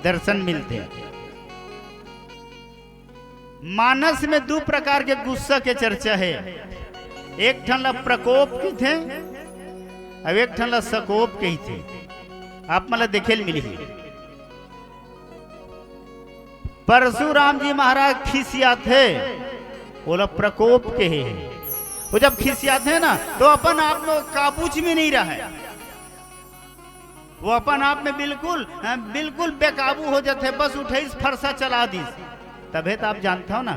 दर्शन मिलथे। मानस में दू प्रकार के गुस्सा के चर्चा हे। एक ठन ला प्रकोप कहिथे, अउ एक ठन ला सकोप कहिथे। आप मन ला देखे ल मिलही। परसुराम जी महाराज खिसियाथे, ओला प्रकोप कहे हे। वो जब खिसियाथे ना, तो अपन आप में काबूच में नइ रहय। वो अपन आप में बिल्कुल, अ, बिल्कुल बेकाबू हो जाथे, बस उठइस, फरसा चला दिस। तभे त आप जानथव ना,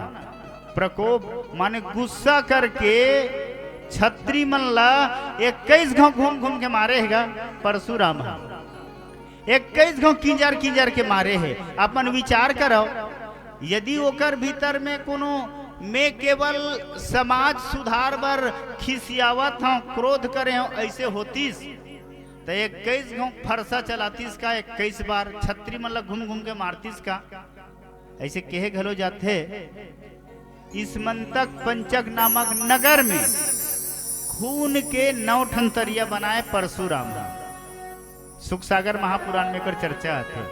प्रकोप माने गुस्सा करके छत्री मन ला इक्कीस घांव घूम घूम के मारे हे गा परसुराम ह। इक्कीस घांव किंजर किंजर के मारे हे। अपन विचार करव, यदि ओकर भीतर में कोनो, "मैं केवल समाज सुधार बर खिसियावत हंव, क्रोध करे हंव," अइसे होतिस, त इक्कीस घांव फरसा चलातिस का? इक्कीस बार छत्री मन ला घूम घूम के मारतिस का? अइसे कहे घलो जाथे, स्यमंतक पंचक नामक नगर में खून के नौ ठन तरिया बनाए परसुराम ह। सुखसागर महापुराण में एकर चर्चा आथे।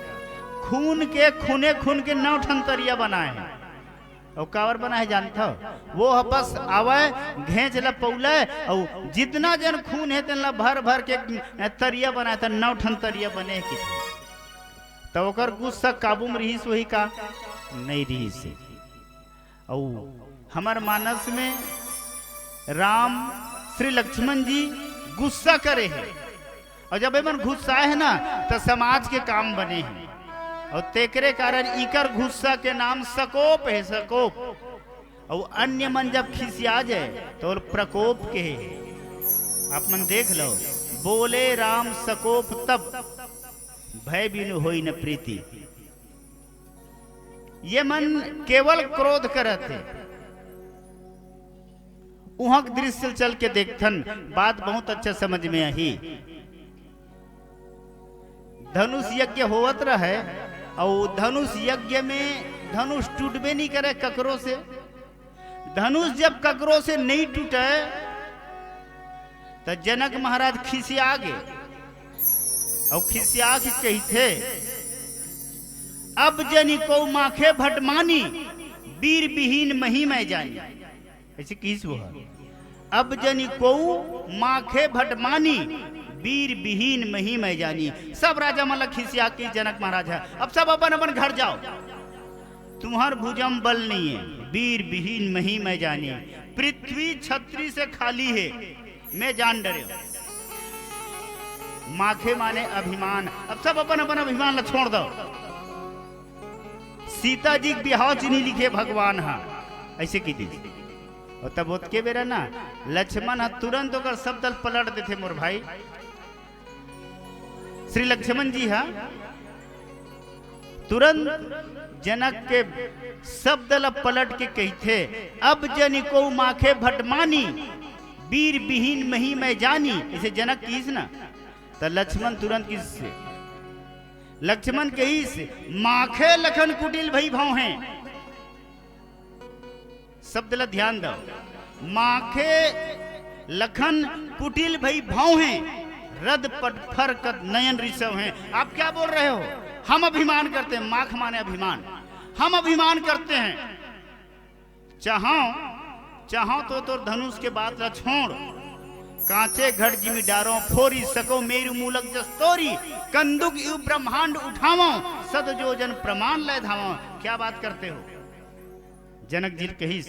खून के, खूने खून के नौ ठन तरिया बनाए हे। अउ काबर बनाए हे जानथव? वो ह बस आवय, घेंच ल पउलय, अउ जितना जन खून हे, तेन ल भर भर के तरिया बनाए, त नौ ठन तरिया बने हे किथे। त ओकर गुस्सा काबू म रिहिस होही का? नइ रिहिस हे। अउ हमर मानस में राम, श्री लक्ष्मण जी गुस्सा करे हे, अउ जब एमन गुस्साए हे ना, त समाज के काम बने हे, अउ तेकरे कारण इकर गुस्सा के नाम सकोप हे, सकोप। अउ अन्य मन जब खिसिया जाए, त ओला प्रकोप कहे हे। आप मन देख लव, बोले राम सकोप तब, भय बिनु होई न प्रीति। ये मन केवल क्रोध करत हे। उहाँ के दृश्य चल के देखथन, बात बहुत अच्छा समझ में आही। धनुष यज्ञ होवत रहय, अउ धनुष यज्ञ में धनुष टूटबे नहीं करे ककरो से। धनुष जब ककरो से नहीं टूटे, त जनक महाराज खिसिया गे अउ खिसिया के कहिथे, "अब जनि को माखे भटमानी, बीर बिहीन मही मैं जानी।" ऐसे किस वो है, "अब जनि को माखे भटमानी, बीर बिहीन मही मैं जानी।" सब राजा मन ला खिसिया के जनक महाराज है, "अब सब अपन अपन घर जाओ, तुम्हार भुजम बल नहीं है, बीर बिहीन मही मैं जानी, पृथ्वी छत्री से खाली है, मैं जान डरे।" माखे माने अभिमान। अब सब अपन अपन अभिमान ला छोड़ दो। सीता जी के बिहाव चिन्ही लिखे भगवान हा, ऐसे की दी। और तब ओतके बेरा ना लक्ष्मण हा तुरंत ओकर शब्द ल पलट देथे, मोर भाई। श्री लक्ष्मण जी हा तुरंत जनक के शब्द ल पलट के कहिथे, "अब जनि को माखे भटमानी, बीर बिहीन मही मैं जानी।" इसे जनक किस ना, त लक्ष्मण तुरंत किस से, लक्ष्मण कहिस, "माखे लखन कुटिल भई भौहें।" शब्द ला ध्यान दो, "माखे लखन कुटिल भई भौहें, रद पट फर कत नयन रिसव हैं।" आप क्या बोल रहे हो? हम अभिमान करते हैं, माख माने अभिमान, हम अभिमान करते हैं। चाहो, चाहो तो तोर धनुष के बात ला छोड़, कांचे घट जिमि डारो फोरी, सको मेरु मूलक जस तोरी, कंदुक इव ब्रह्मांड उठावो, सत जोजन प्रमाण लय धावो। क्या बात करते हो? जनक जी कहिस,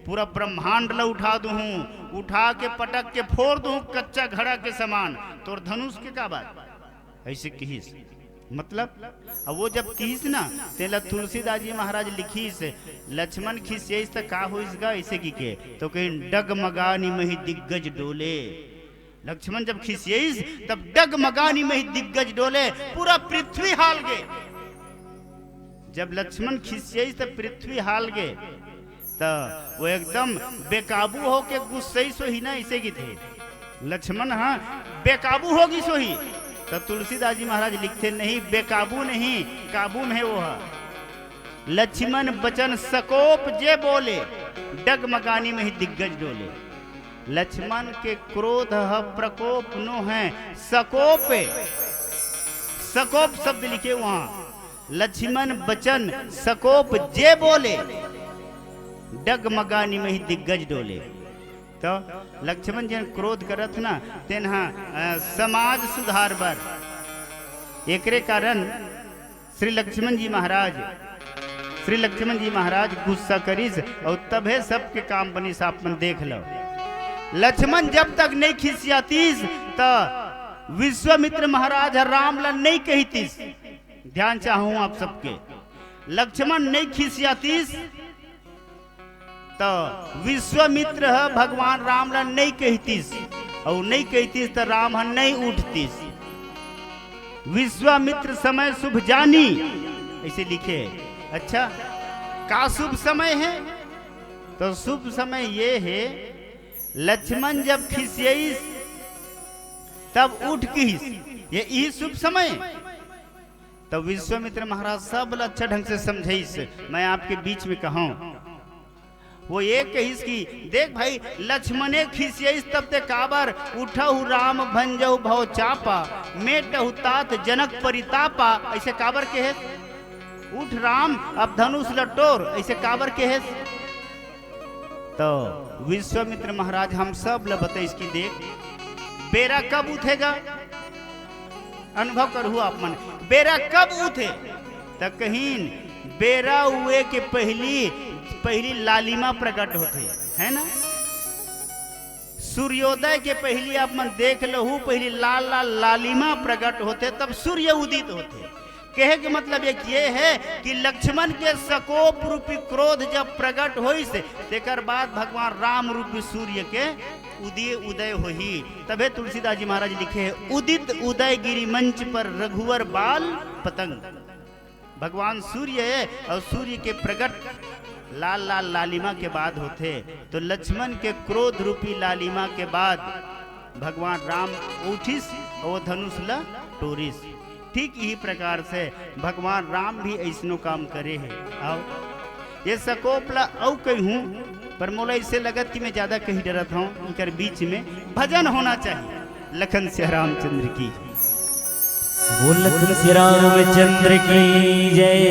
"पूरा ब्रह्मांड ला उठा दूहूं, उठा के पटक के फोर दूहूं कच्चा घड़ा के समान, तोर धनुष के का बात?" ऐसे किहिस। मतलब, अब वो जब किहिस ना, तेला तुलसीदास जी महाराज लिखिस, "लक्ष्मण खिसियइस त का होइस गा?" ऐसे कि के, तो कहिन, "डगमगानी मही दिग्गज डोले।" लक्ष्मण जब खिसियइस, तब डगमगानी मही दिग्गज डोले, पूरा पृथ्वी हाल गे। जब लक्ष्मण खिसियइस, तब पृथ्वी हाल गे। त वो एकदम बेकाबू होके गुस्सइस होही ना, ऐसे किथे। लक्ष्मण हा बेकाबू हो गिस होही। त तुलसीदास जी महाराज लिखथे, "नहीं, बेकाबू नहीं, काबू में है वो हा।" लक्ष्मण बचन सकोप जे बोले, डगमगानी मही दिग्गज डोले। लक्ष्मण के क्रोध ह प्रकोप नो है, सकोप है। सकोप शब्द लिखे वहां। लक्ष्मण बचन सकोप जे बोले, डगमगानी मही दिग्गज डोले। तो लक्ष्मण जेन क्रोध करत ना, तेन हा, अ, समाज सुधार बर। एकरे कारण श्री लक्ष्मण जी महाराज, श्री लक्ष्मण जी महाराज गुस्सा करिस अउ तभे सबके काम बनिस। आप मन देख लो, लक्ष्मण जब तक नहीं खिसियातिस, त विश्वामित्र महाराज ह राम ला नहीं कहितिस। ध्यान चाहूं आप सबके, लक्ष्मण नहीं खिसियातिस, त विश्वामित्र ह भगवान राम ला नहीं कहितिस, अउ नहीं कहितिस त राम ह नहीं उठतिस। विश्वामित्र समय शुभ जानी, ऐसे लिखे हे। अच्छा, का शुभ समय है? तो शुभ समय ये है, लक्ष्मण जब खिसियइस तब उठ किहिस, ये इही शुभ समय। तो विश्वामित्र महाराज सब ला अच्छा ढंग से समझाइस। मैं आपके बीच में कहूं, वो ये कहिस कि देख भाई, लक्ष्मणे खिसियइस तब ते काबर उठहु राम भंजहु भव चापा, मेटहु तात जनक परितापा, ऐसे काबर कहेस? उठ राम, अब धनुष ल टोर, ऐसे काबर कहेस? तो विश्वामित्र महाराज हम सब ल बताइस कि देख, बेरा कब उठेगा, अनुभव करहु आप मन, बेरा कब उठे? त कहिन, बेरा उए के पहली, पहली लालिमा प्रकट होथे, है ना? सूर्योदय के पहली आप मन देख लहू, पहली लाल लाल लालिमा प्रकट होथे, तब सूर्य उदित होथे। कहे के मतलब एक ये है कि लक्ष्मण के सकोप रूपी क्रोध जब प्रकट होइस, तेकर बाद भगवान राम रूपी सूर्य के उदय, उदय होही। तभे तुलसीदास जी महाराज लिखे हे, "उदित उदय गिरि मंच पर रघुवर बाल पतंग।" भगवान सूर्य हे अउ सूर्य के प्रकट लाल लाल लालिमा के बाद होथे, तो लक्ष्मण के क्रोध रूपी लालिमा के बाद भगवान राम उठिस अउ वो धनुष ल टोरिस। ठीक इही प्रकार से भगवान राम भी अइसनो काम करे हे। अउ ये सकोप ला अउ कहूँ, पर मोला अइसे लगत कि मैं ज्यादा कही डरत हूँ, इकर बीच में भजन होना चाहिए। लखन सिया रामचंद्र की। बोल लखन सिया रामचंद्र की जय।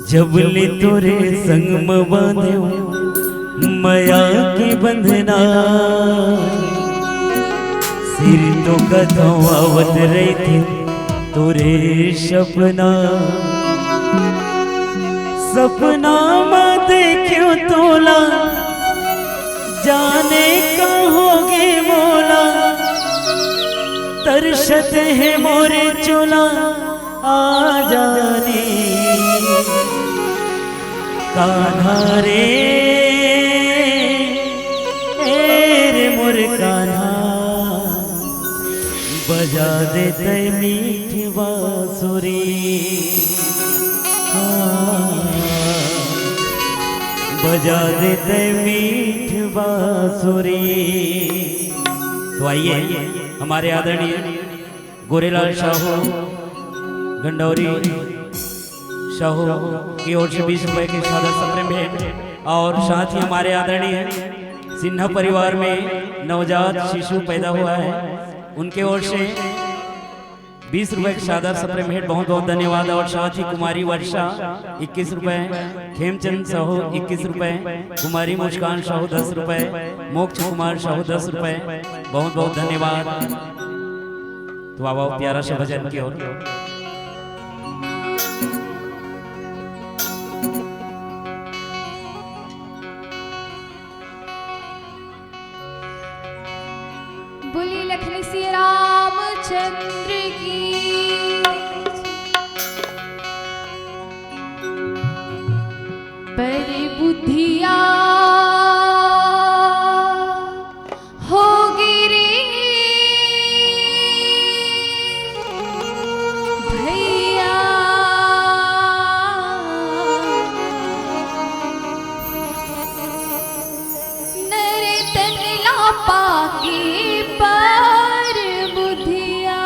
जब ले तोरे संग म बांधेव मया के बंधना, सिर तो कथों आवत रहिथे तोरे सपना। सपना म देखेव तोला, जाने का होगे मोला, तरसत हे मोरे चोला, आ जाने। कान्हा रे, ए रे मोर कान्हा, बजा दे तै मीठ बांसुरी। हाँ, बजा दे तै मीठ बांसुरी। तो आइए, हमारे आदरणीय गोरेलाल साहू गंडौरी साहू की ओर से बीस रुपए की सादर सप्रेम भेंट और साथ ही हमारे आदरणीय सिन्हा परिवार में नवजात शिशु पैदा हुआ है, उनके ओर से बीस रुपए की सादर सप्रेम भेंट, बहुत बहुत धन्यवाद। और साथ ही कुमारी वर्षा इक्कीस रुपए, खेमचंद साहू इक्कीस रुपए, कुमारी मुस्कान साहू दस रुपए, मोक्ष कुमार साहू दस रुपए, बहुत बहुत धन्यवाद। तो आओ प्यारा सा भजन की ओर। बोली लखन सिया रामचंद्र की। पर बुधिया हो गिरी भैया, नर तन ला पाके पर बुधिया।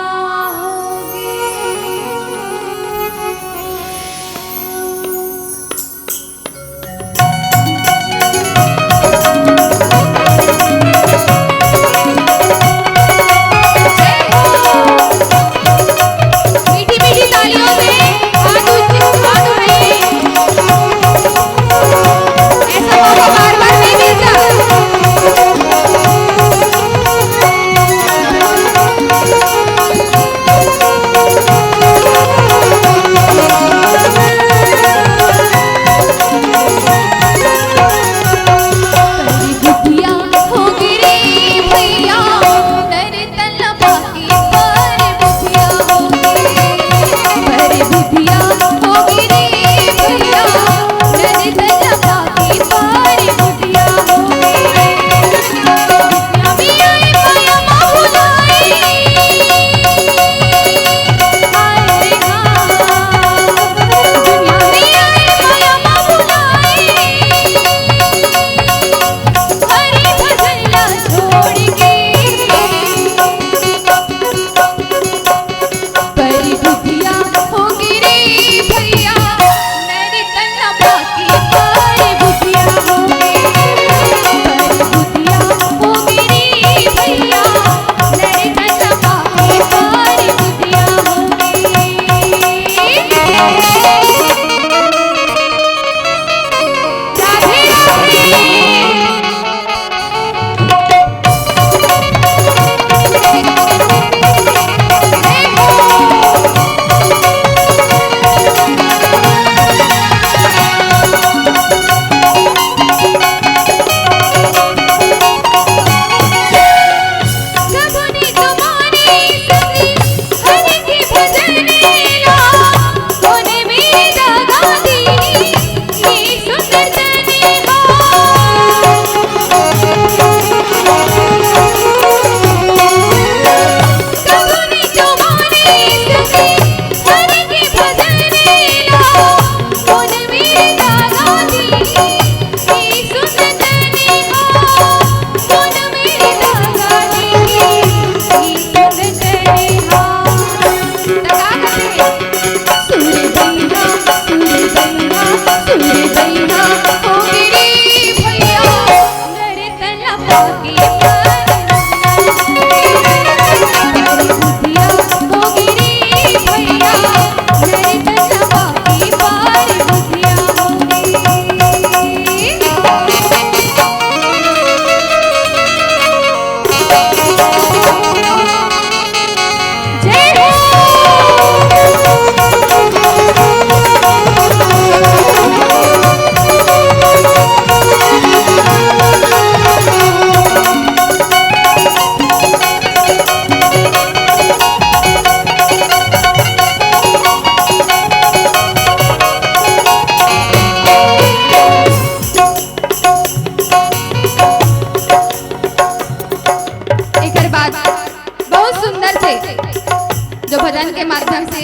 जो भजन के माध्यम से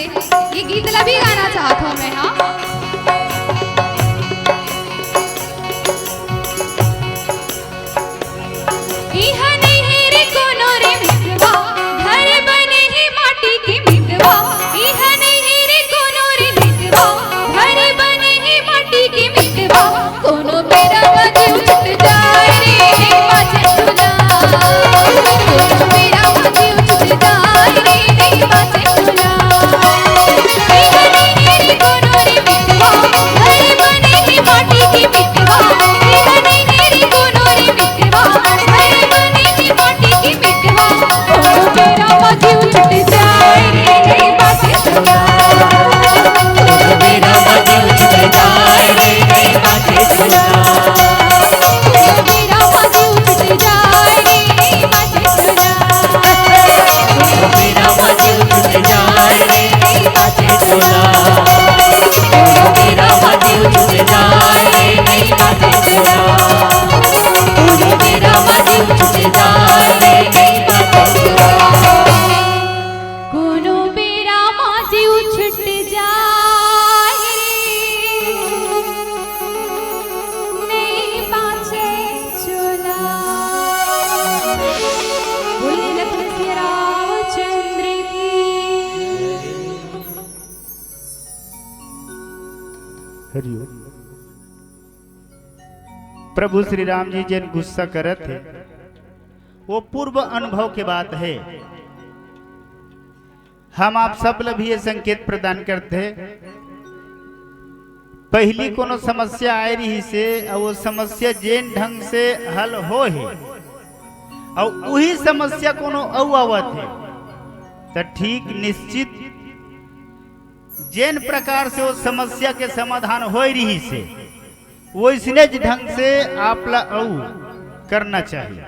ये गीत ला भी गाना चाहत हूँ मैं, हाँ। इहा नहीं हे रे कोनो रे मितवा, घर बने हे माटी के मितवा। इहा नहीं हे रे कोनो रे मितवा, घर बने हे माटी के मितवा। कोनो बेरा म जीव छूट जाए रे, नहीं बाचे सुना। कोनो बेरा म जीव छूट जाए रे, नहीं बाचे सुना। इहा नहीं हे रे कोनो रे मितवा, घर बने हे माटी के मितवा। इहा नहीं हे रे कोनो रे मितवा, घर बने हे माटी के मितवा। कोनो बेरा म जीव छूट जाए रे, नहीं बाचे सुना। कोनो बेरा म जीव छूट जाए रे, नहीं बाचे सुना। कोनो बेरा म जीव छूट जाए रे, नहीं बाचे सुना। कोनो बेरा म जीव छूट जाए रे, नहीं बाचे सुना। कोनो बेरा म जीव छूट जाए रे, नहीं बाचे सुना। कोनो बेरा म जीव छूट जाए रे, नहीं बाचे सुना। कोनो बेरा म जीव छूट जाए रे, नहीं बाचे चोला। बोलिए लखन सिया रामचंद्र की। हरिओम। प्रभु श्री राम जी जेन गुस्सा करत हे, वो पूर्व अनुभव के बात हे। हम आप सब ल भी ये संकेत प्रदान करथे, पहिली कोनो समस्या आए रहिस हे, अउ वो समस्या जेन ढंग से हल होए हे, अउ उही समस्या कोनो अउ आवत हे, त ठीक निश्चित जेन प्रकार से वो समस्या के समाधान होए रहिस हे, वइसनेच ढंग से आप ला अउ करना चाहिए।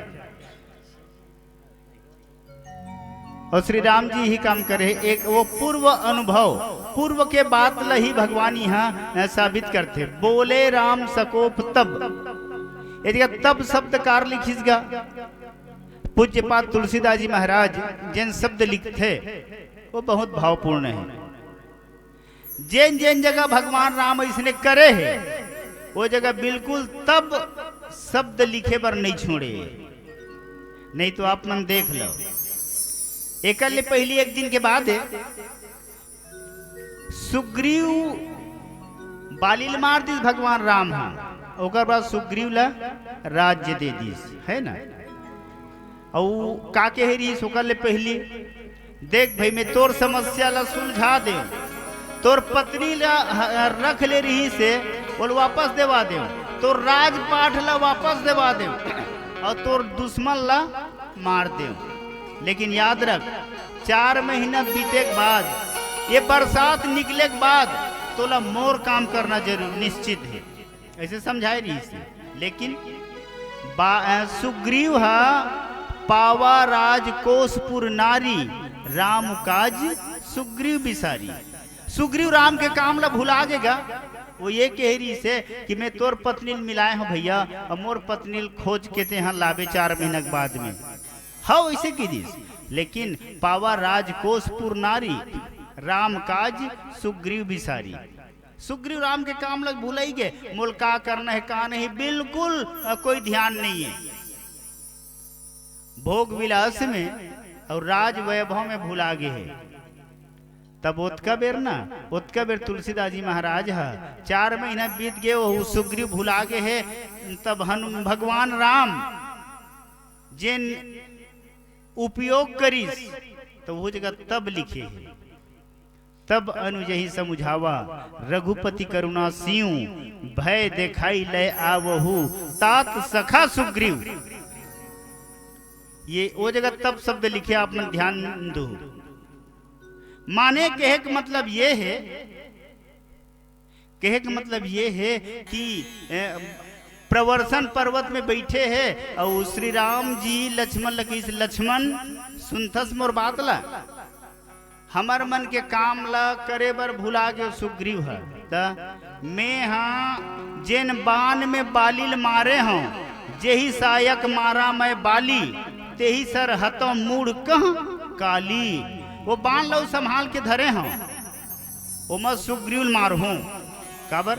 अउ श्री राम जी ही काम करे हे, एक वो पूर्व अनुभव, पूर्व के बात ल ही भगवान इहाँ, अ, साबित करथे। बोले राम सकोप तब, ये जगह तब शब्द कार लिखिस गा। पूज्यपाद तुलसीदास जी महाराज जेन शब्द लिखथे, वो बहुत भावपूर्ण हे। जेन जेन जगह भगवान राम अइसने करे हे, वो जगह बिल्कुल तब शब्द लिखे बर नहीं छोड़े, नहीं तो आप मन देख लो। एकर ले पहिली एक दिन के बाद सुग्रीव बाली ल मार दिस भगवान राम ह, ओकर बाद सुग्रीव ल राज्य दे दिस, है ना? अउ का कहे रहिस ओकर ले पहिली, देख भई, मैं तोर समस्या ला सुलझा देव, तोर पत्नी ला ह-, रख ले रहिस हे, ओला वापस देवा देव, तोर राजपाट ला वापस देवा देव, अउ तोर दुश्मन ला मार देव। लेकिन याद रख, चार महीना बीते के बाद, ये बरसात निकले के बाद तोला मोर काम करना जरूर निश्चित हे। अइसे समझाए रहिस हे। लेकिन बा-, अ, सुग्रीव ह पावा राजकोषपुर नारी, राम काज सुग्रीव बिसारी। सुग्रीव राम के काम ला भुला गे गा। वो ये कहे रहिस हे कि मैं तोर पत्नी ल मिलाए हंव भइया, अउ मोर पत्नी ल खोज के तेंहा लाबे चार महीना के बाद में। हव, अइसे कहि दिस। लेकिन पावा राजकोषपुर नारी, राम काज सुग्रीव बिसारी। सुग्रीव राम के काम ल भुलई गे, मोला का करना हे, का नहीं, बिल्कुल, अ, कोई ध्यान नहीं हे। भोग विलास में अउ राज वैभव में भुला गे हे। तब ओतका बेर ना, ओतका बेर तुलसीदास जी महाराज ह, चार महीना बीत गे, वो सुग्रीव भुला गे हे, तब हनु-, भगवान राम जेन उपयोग करिस, त वो जगह तब लिखे हे। तब अनुजहि समुझावा, रघुपति करुणा सीउ, भय देखाई लय आवहु, तात सखा सुग्रीव। ये वो जगह तब शब्द लिखे, आप मन ध्यान दो। माने कहे के मतलब ये हे, कहे के मतलब ये हे कि, ए, प्रवर्षण पर्वत में बैठे हे अउ श्री राम जी लक्ष्मण ल कहिस, लक्ष्मण, सुनथस मोर बात ला? हमर मन के काम ला करे बर भुला गे सुग्रीव ह। त में हा जेन बान में बाली ल मारे हंव, जेही सायक मारा मैं बाली, तेही सर हतंव मूड़ कह काली। वो बाण ल संभाल के धरे हंव, ओमा सुग्रीव ल मारहूं। काबर?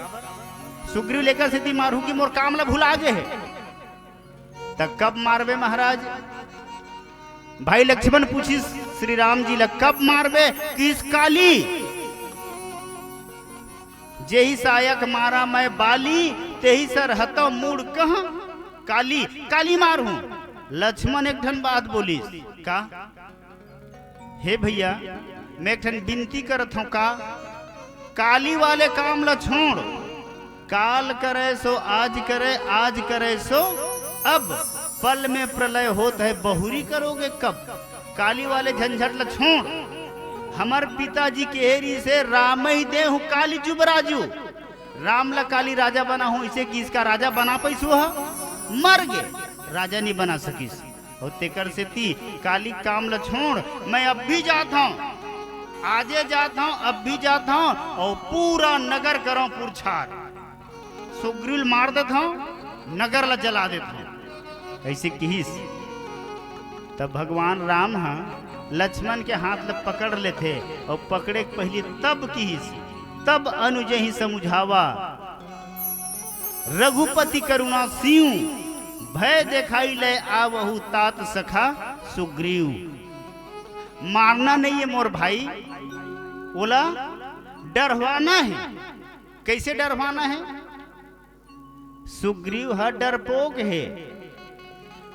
सुग्रीव ल एकर सेती मारहूं कि मोर काम ल भुला गे हे। त कब मारबे महाराज? भाई लक्ष्मण पूछिस श्री राम जी ल, "कब मारबे?" किहिस, "काली।" "जेही सायक मारा मैं बाली, तेही सर हतव मूड़ कह काली।" काली मारहूं। लक्ष्मण एक ठन बात बोलिस, "का?" "हे भैया, मैं एक ठन बिनती करत हंव का, काली वाले काम ल छोड़, काल करे सो आज करे, आज करे सो अब, पल में प्रलय होत हे, बहुरी करोगे कब? काली वाले झंझट ल छोड़। हमर पिताजी केहे रिहिसे, 'रामहि देहु काली जुबराजु।' राम ल काली राजा बनाहूं, अइसे किहिस का राजा बना पइस? वो ह मर गे, राजा नइ बना सकिस।" अउ तेकर सेती काली काम ल छोड़, मैं अब भी जात हंव, आजे जात हंव, अब भी जात हंव, अउ पूरा नगर करंव पुरछार। सुग्रीव ल मार देत हंव, नगर ल जला देत हंव, अइसे किहिस। तब भगवान राम ह लक्ष्मण के हाथ ल पकड़ लेथे, अउ पकड़े के पहिली तब किहिस, "तब अनुजहि समुझावा, रघुपति करुणा सीव, भय देखाई लय आवहु तात सखा सुग्रीव।" मारना नइ हे मोर भाई, ओला डरवाना हे। कइसे डरवाना हे? सुग्रीव ह डरपोक हे,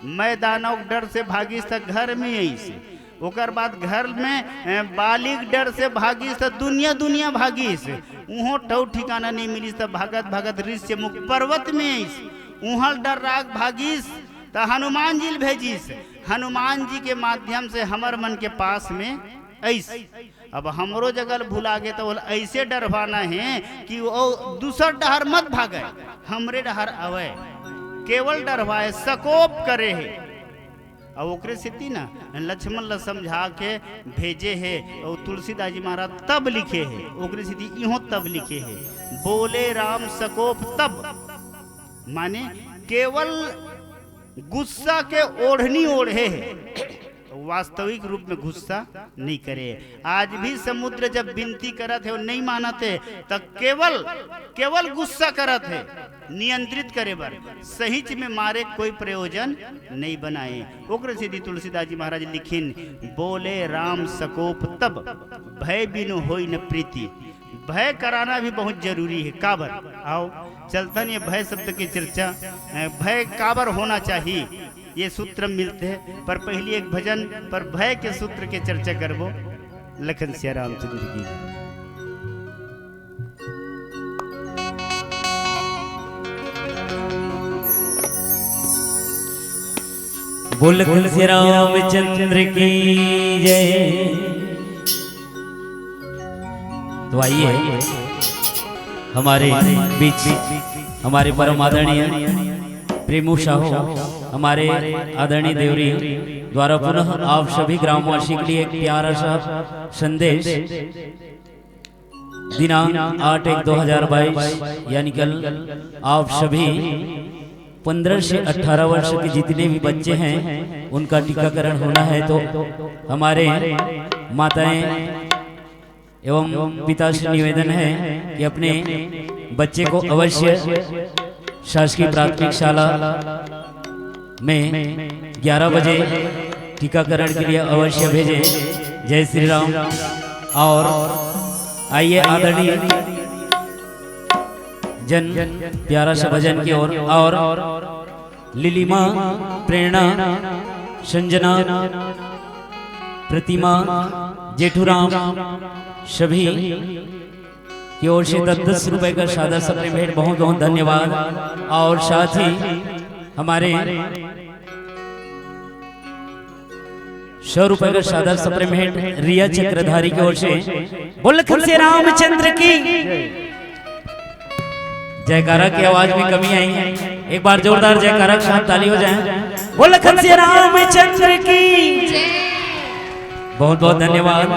मैं दानव के डर से भागिस त घर में अइस, ओकर बाद घर में, ए, बाली के डर से भागिस त दुनिया दुनिया भागिस, उहों ठउर ठिकाना नइ मिलिस त भागत भागत ऋष्यमुख पर्वत में अइस, उहां ल डर्रा के भागिस त हनुमान जी ल भेजिस, हनुमान जी के माध्यम से हमर मन के पास में अइस। अब हमरो जगह ल भुला गे त ओला अइसे डरवाना हे कि वो दूसर डहर मत भागय, हमरे डहर आवय, केवल डरवाय, सकोप करे हे। अउ ओकरे सेती ना लक्ष्मण ल समझा के भेजे हे, अउ तुलसीदास जी महाराज तब लिखे हे, ओकरे सेती इहों तब लिखे हे, "बोले राम सकोप तब", माने केवल गुस्सा के ओढ़नी ओढ़े हे, वास्तविक रूप में गुस्सा नइ करे। आज भी समुद्र जब बिनती करत हे अउ नइ मानत हे, त केवल, केवल गुस्सा करत हे नियंत्रित करे बर, सहीच में मारे कोई प्रयोजन नइ बनाय। ओकरे सेती तुलसीदास जी महाराज लिखिन, "बोले राम सकोप तब, भय बिनु होई न प्रीति।" भय कराना भी बहुत जरूरी हे। काबर? आओ, चलथन ये भय शब्द के चर्चा, अ, भय काबर होना चाहिए, ये सूत्र मिलथे, पर पहिली एक भजन पर भय के सूत्र के चर्चा करबो। लखन सिया रामचंद्र की। बोल लखन सिया रामचंद्र की जय। तो आइए, हमारे बीच हमारे परम आदरणीय प्रेमू साहू, हमारे आदरणीय देवरी द्वारा पुनः आप सभी ग्रामवासी के लिए एक प्यारा सा संदेश। दिनांक आठ एक दो हज़ार बाईस, यानी कल, आप सभी पन्द्रह से अठारह वर्ष के जितने भी बच्चे हैं, उनका टीकाकरण होना है। तो हमारे माताएं एवं पिता से निवेदन है कि अपने बच्चे को अवश्य शासकीय प्राथमिक शाला में ग्यारह बजे टीकाकरण के लिए अवश्य भेजें। जय श्री राम। और आइए आदरणीय जन प्यारा सा भजन की ओर। और लिलिमा, प्रेरणा, संजना, प्रतिमा, जेठूराम, सभी की ओर से दस दस रुपए का सादा सा प्रेम भेंट, बहुत बहुत धन्यवाद। और साथ ही हमारे सौ रुपए का सादा सा प्रेम भेंट रिया चक्रधारी की ओर से। बोल लखन सिया रामचंद्र की। जयकारा की आवाज में कमी आई है, एक बार जोरदार जयकारा के साथ ताली हो जाए। बोल लखन सिया रामचंद्र की। बहुत बहुत धन्यवाद।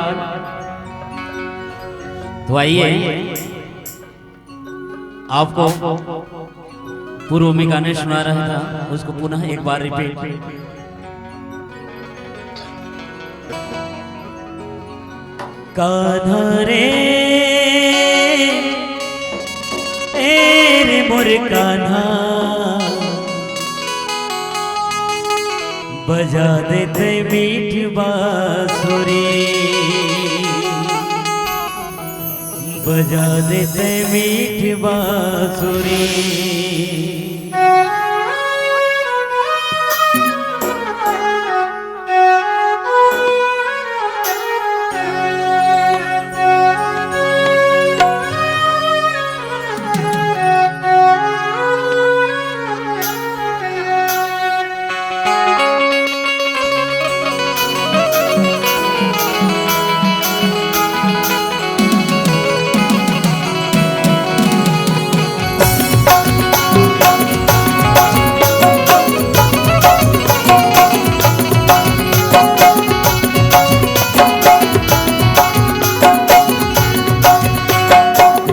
तो आइए, आपको पूर्व में गाने सुना रहा था, उसको पुनः एक बार रिपीट। कान्हा रे, ए रे मोर कान्हा, बजा दे तैं मीठ बांसुरी, बजा दे तैं मीठ बांसुरी।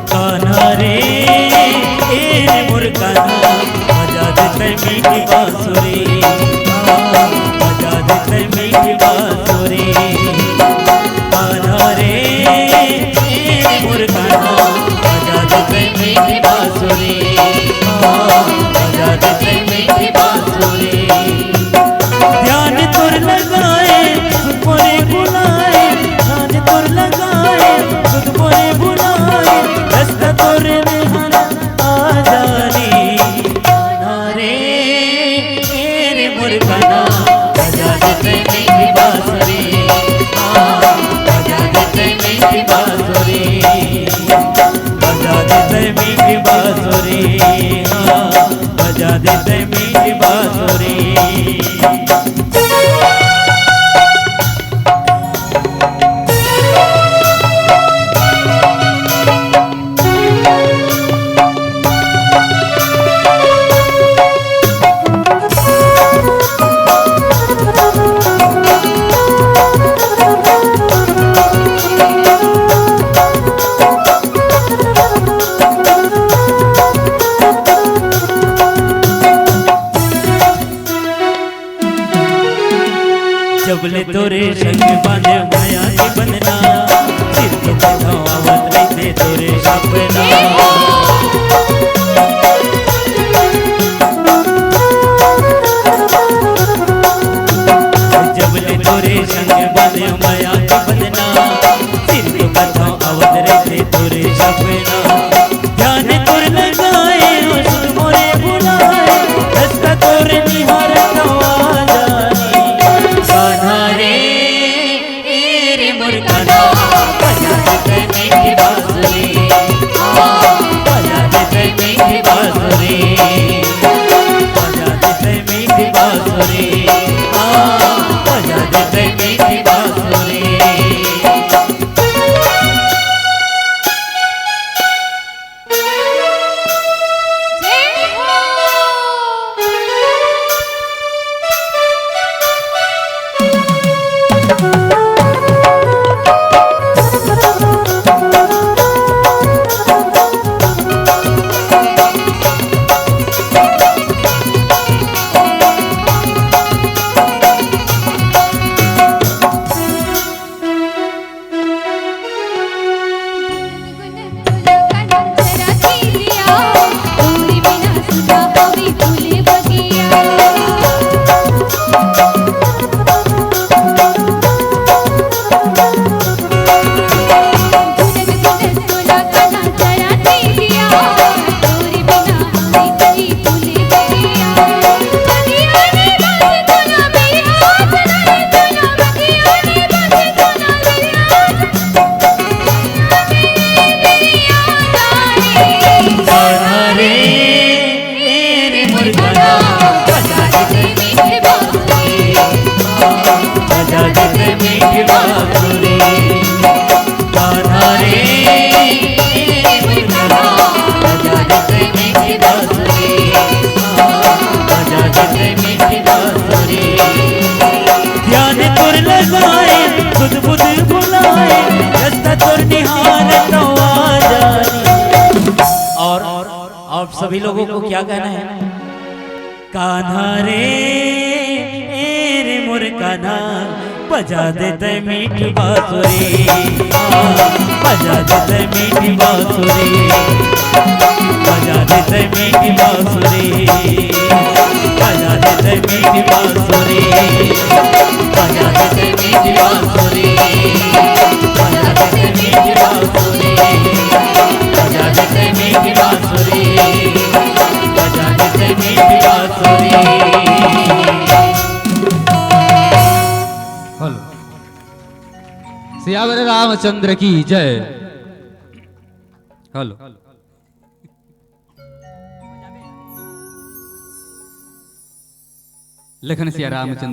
कान्हा रे, ए रे मोर कान्हा, बजा दे तैं मीठी बांसुरी, हाँ, बजा दे तैं मीठी बांसुरी। कान्हा रे, ए रे मोर कान्हा, बजा दे तैं मीठी बांसुरी, हाँ, बजा दे तैं मीठी बांसुरी। ध्यान तोर लगाए, सुध मोरे बुलाए, ध्यान तोर लगाए, सुध मोरे बुलाए, रस्ता तोरे में हन आ जानी। कान्हा रे, ए रे मोर कान्हा, बजा दे तैं मीठी बांसुरी, हाँ, बजा दे तैं मीठी बांसुरी, बजा दे तैं मीठी बांसुरी, हाँ, बजा दे तैं मीठी बांसुरी। जब ले तोरे संग बांधे मया के बंधना, सिर तो कथौं आवत रहिथे तोरे सपना। जब ले तोरे संग बांधे मया के बंधना, सिर तो कथौं आवत रहिथे तोरे सपना। ध्यान तोर लगाए, सुध मोरे बुलाए, रस्ता तोर निहारत हौं आ जानी। कान्हा रे, ए रे मोर कान्हा, बजा दे तैं मीठी बांसुरी, हाँ, बजा दे तैं मीठी बांसुरी, बजा दे तैं मीठी बांसुरी, हाँ, बजा दे तैं मीठी बांसुरी। ध्यान तोर लगाए, सुध बुध बुलाए, रस्ता तोर निहारत हौं आ जानी। और आप सभी लोगों को क्या कहना है? कान्हा रे, ए रे मोर कान्हा, बजा दे तैं मीठ बांसुरी, आ, बजा दे ते मीठी बांसुरी, बजा दे ते मीठी बांसुरी, बजा दे ते मीठी बांसुरी, बजा दे ते मीठी बांसुरी, बजा दे ते मीठी बांसुरी, बजा दे ते मीठी बांसुरी, बजा दे ते मीठी बांसुरी। हेलो। सियावर रामचंद्र की जय। हेलो। लेखन सिया रामचंद्र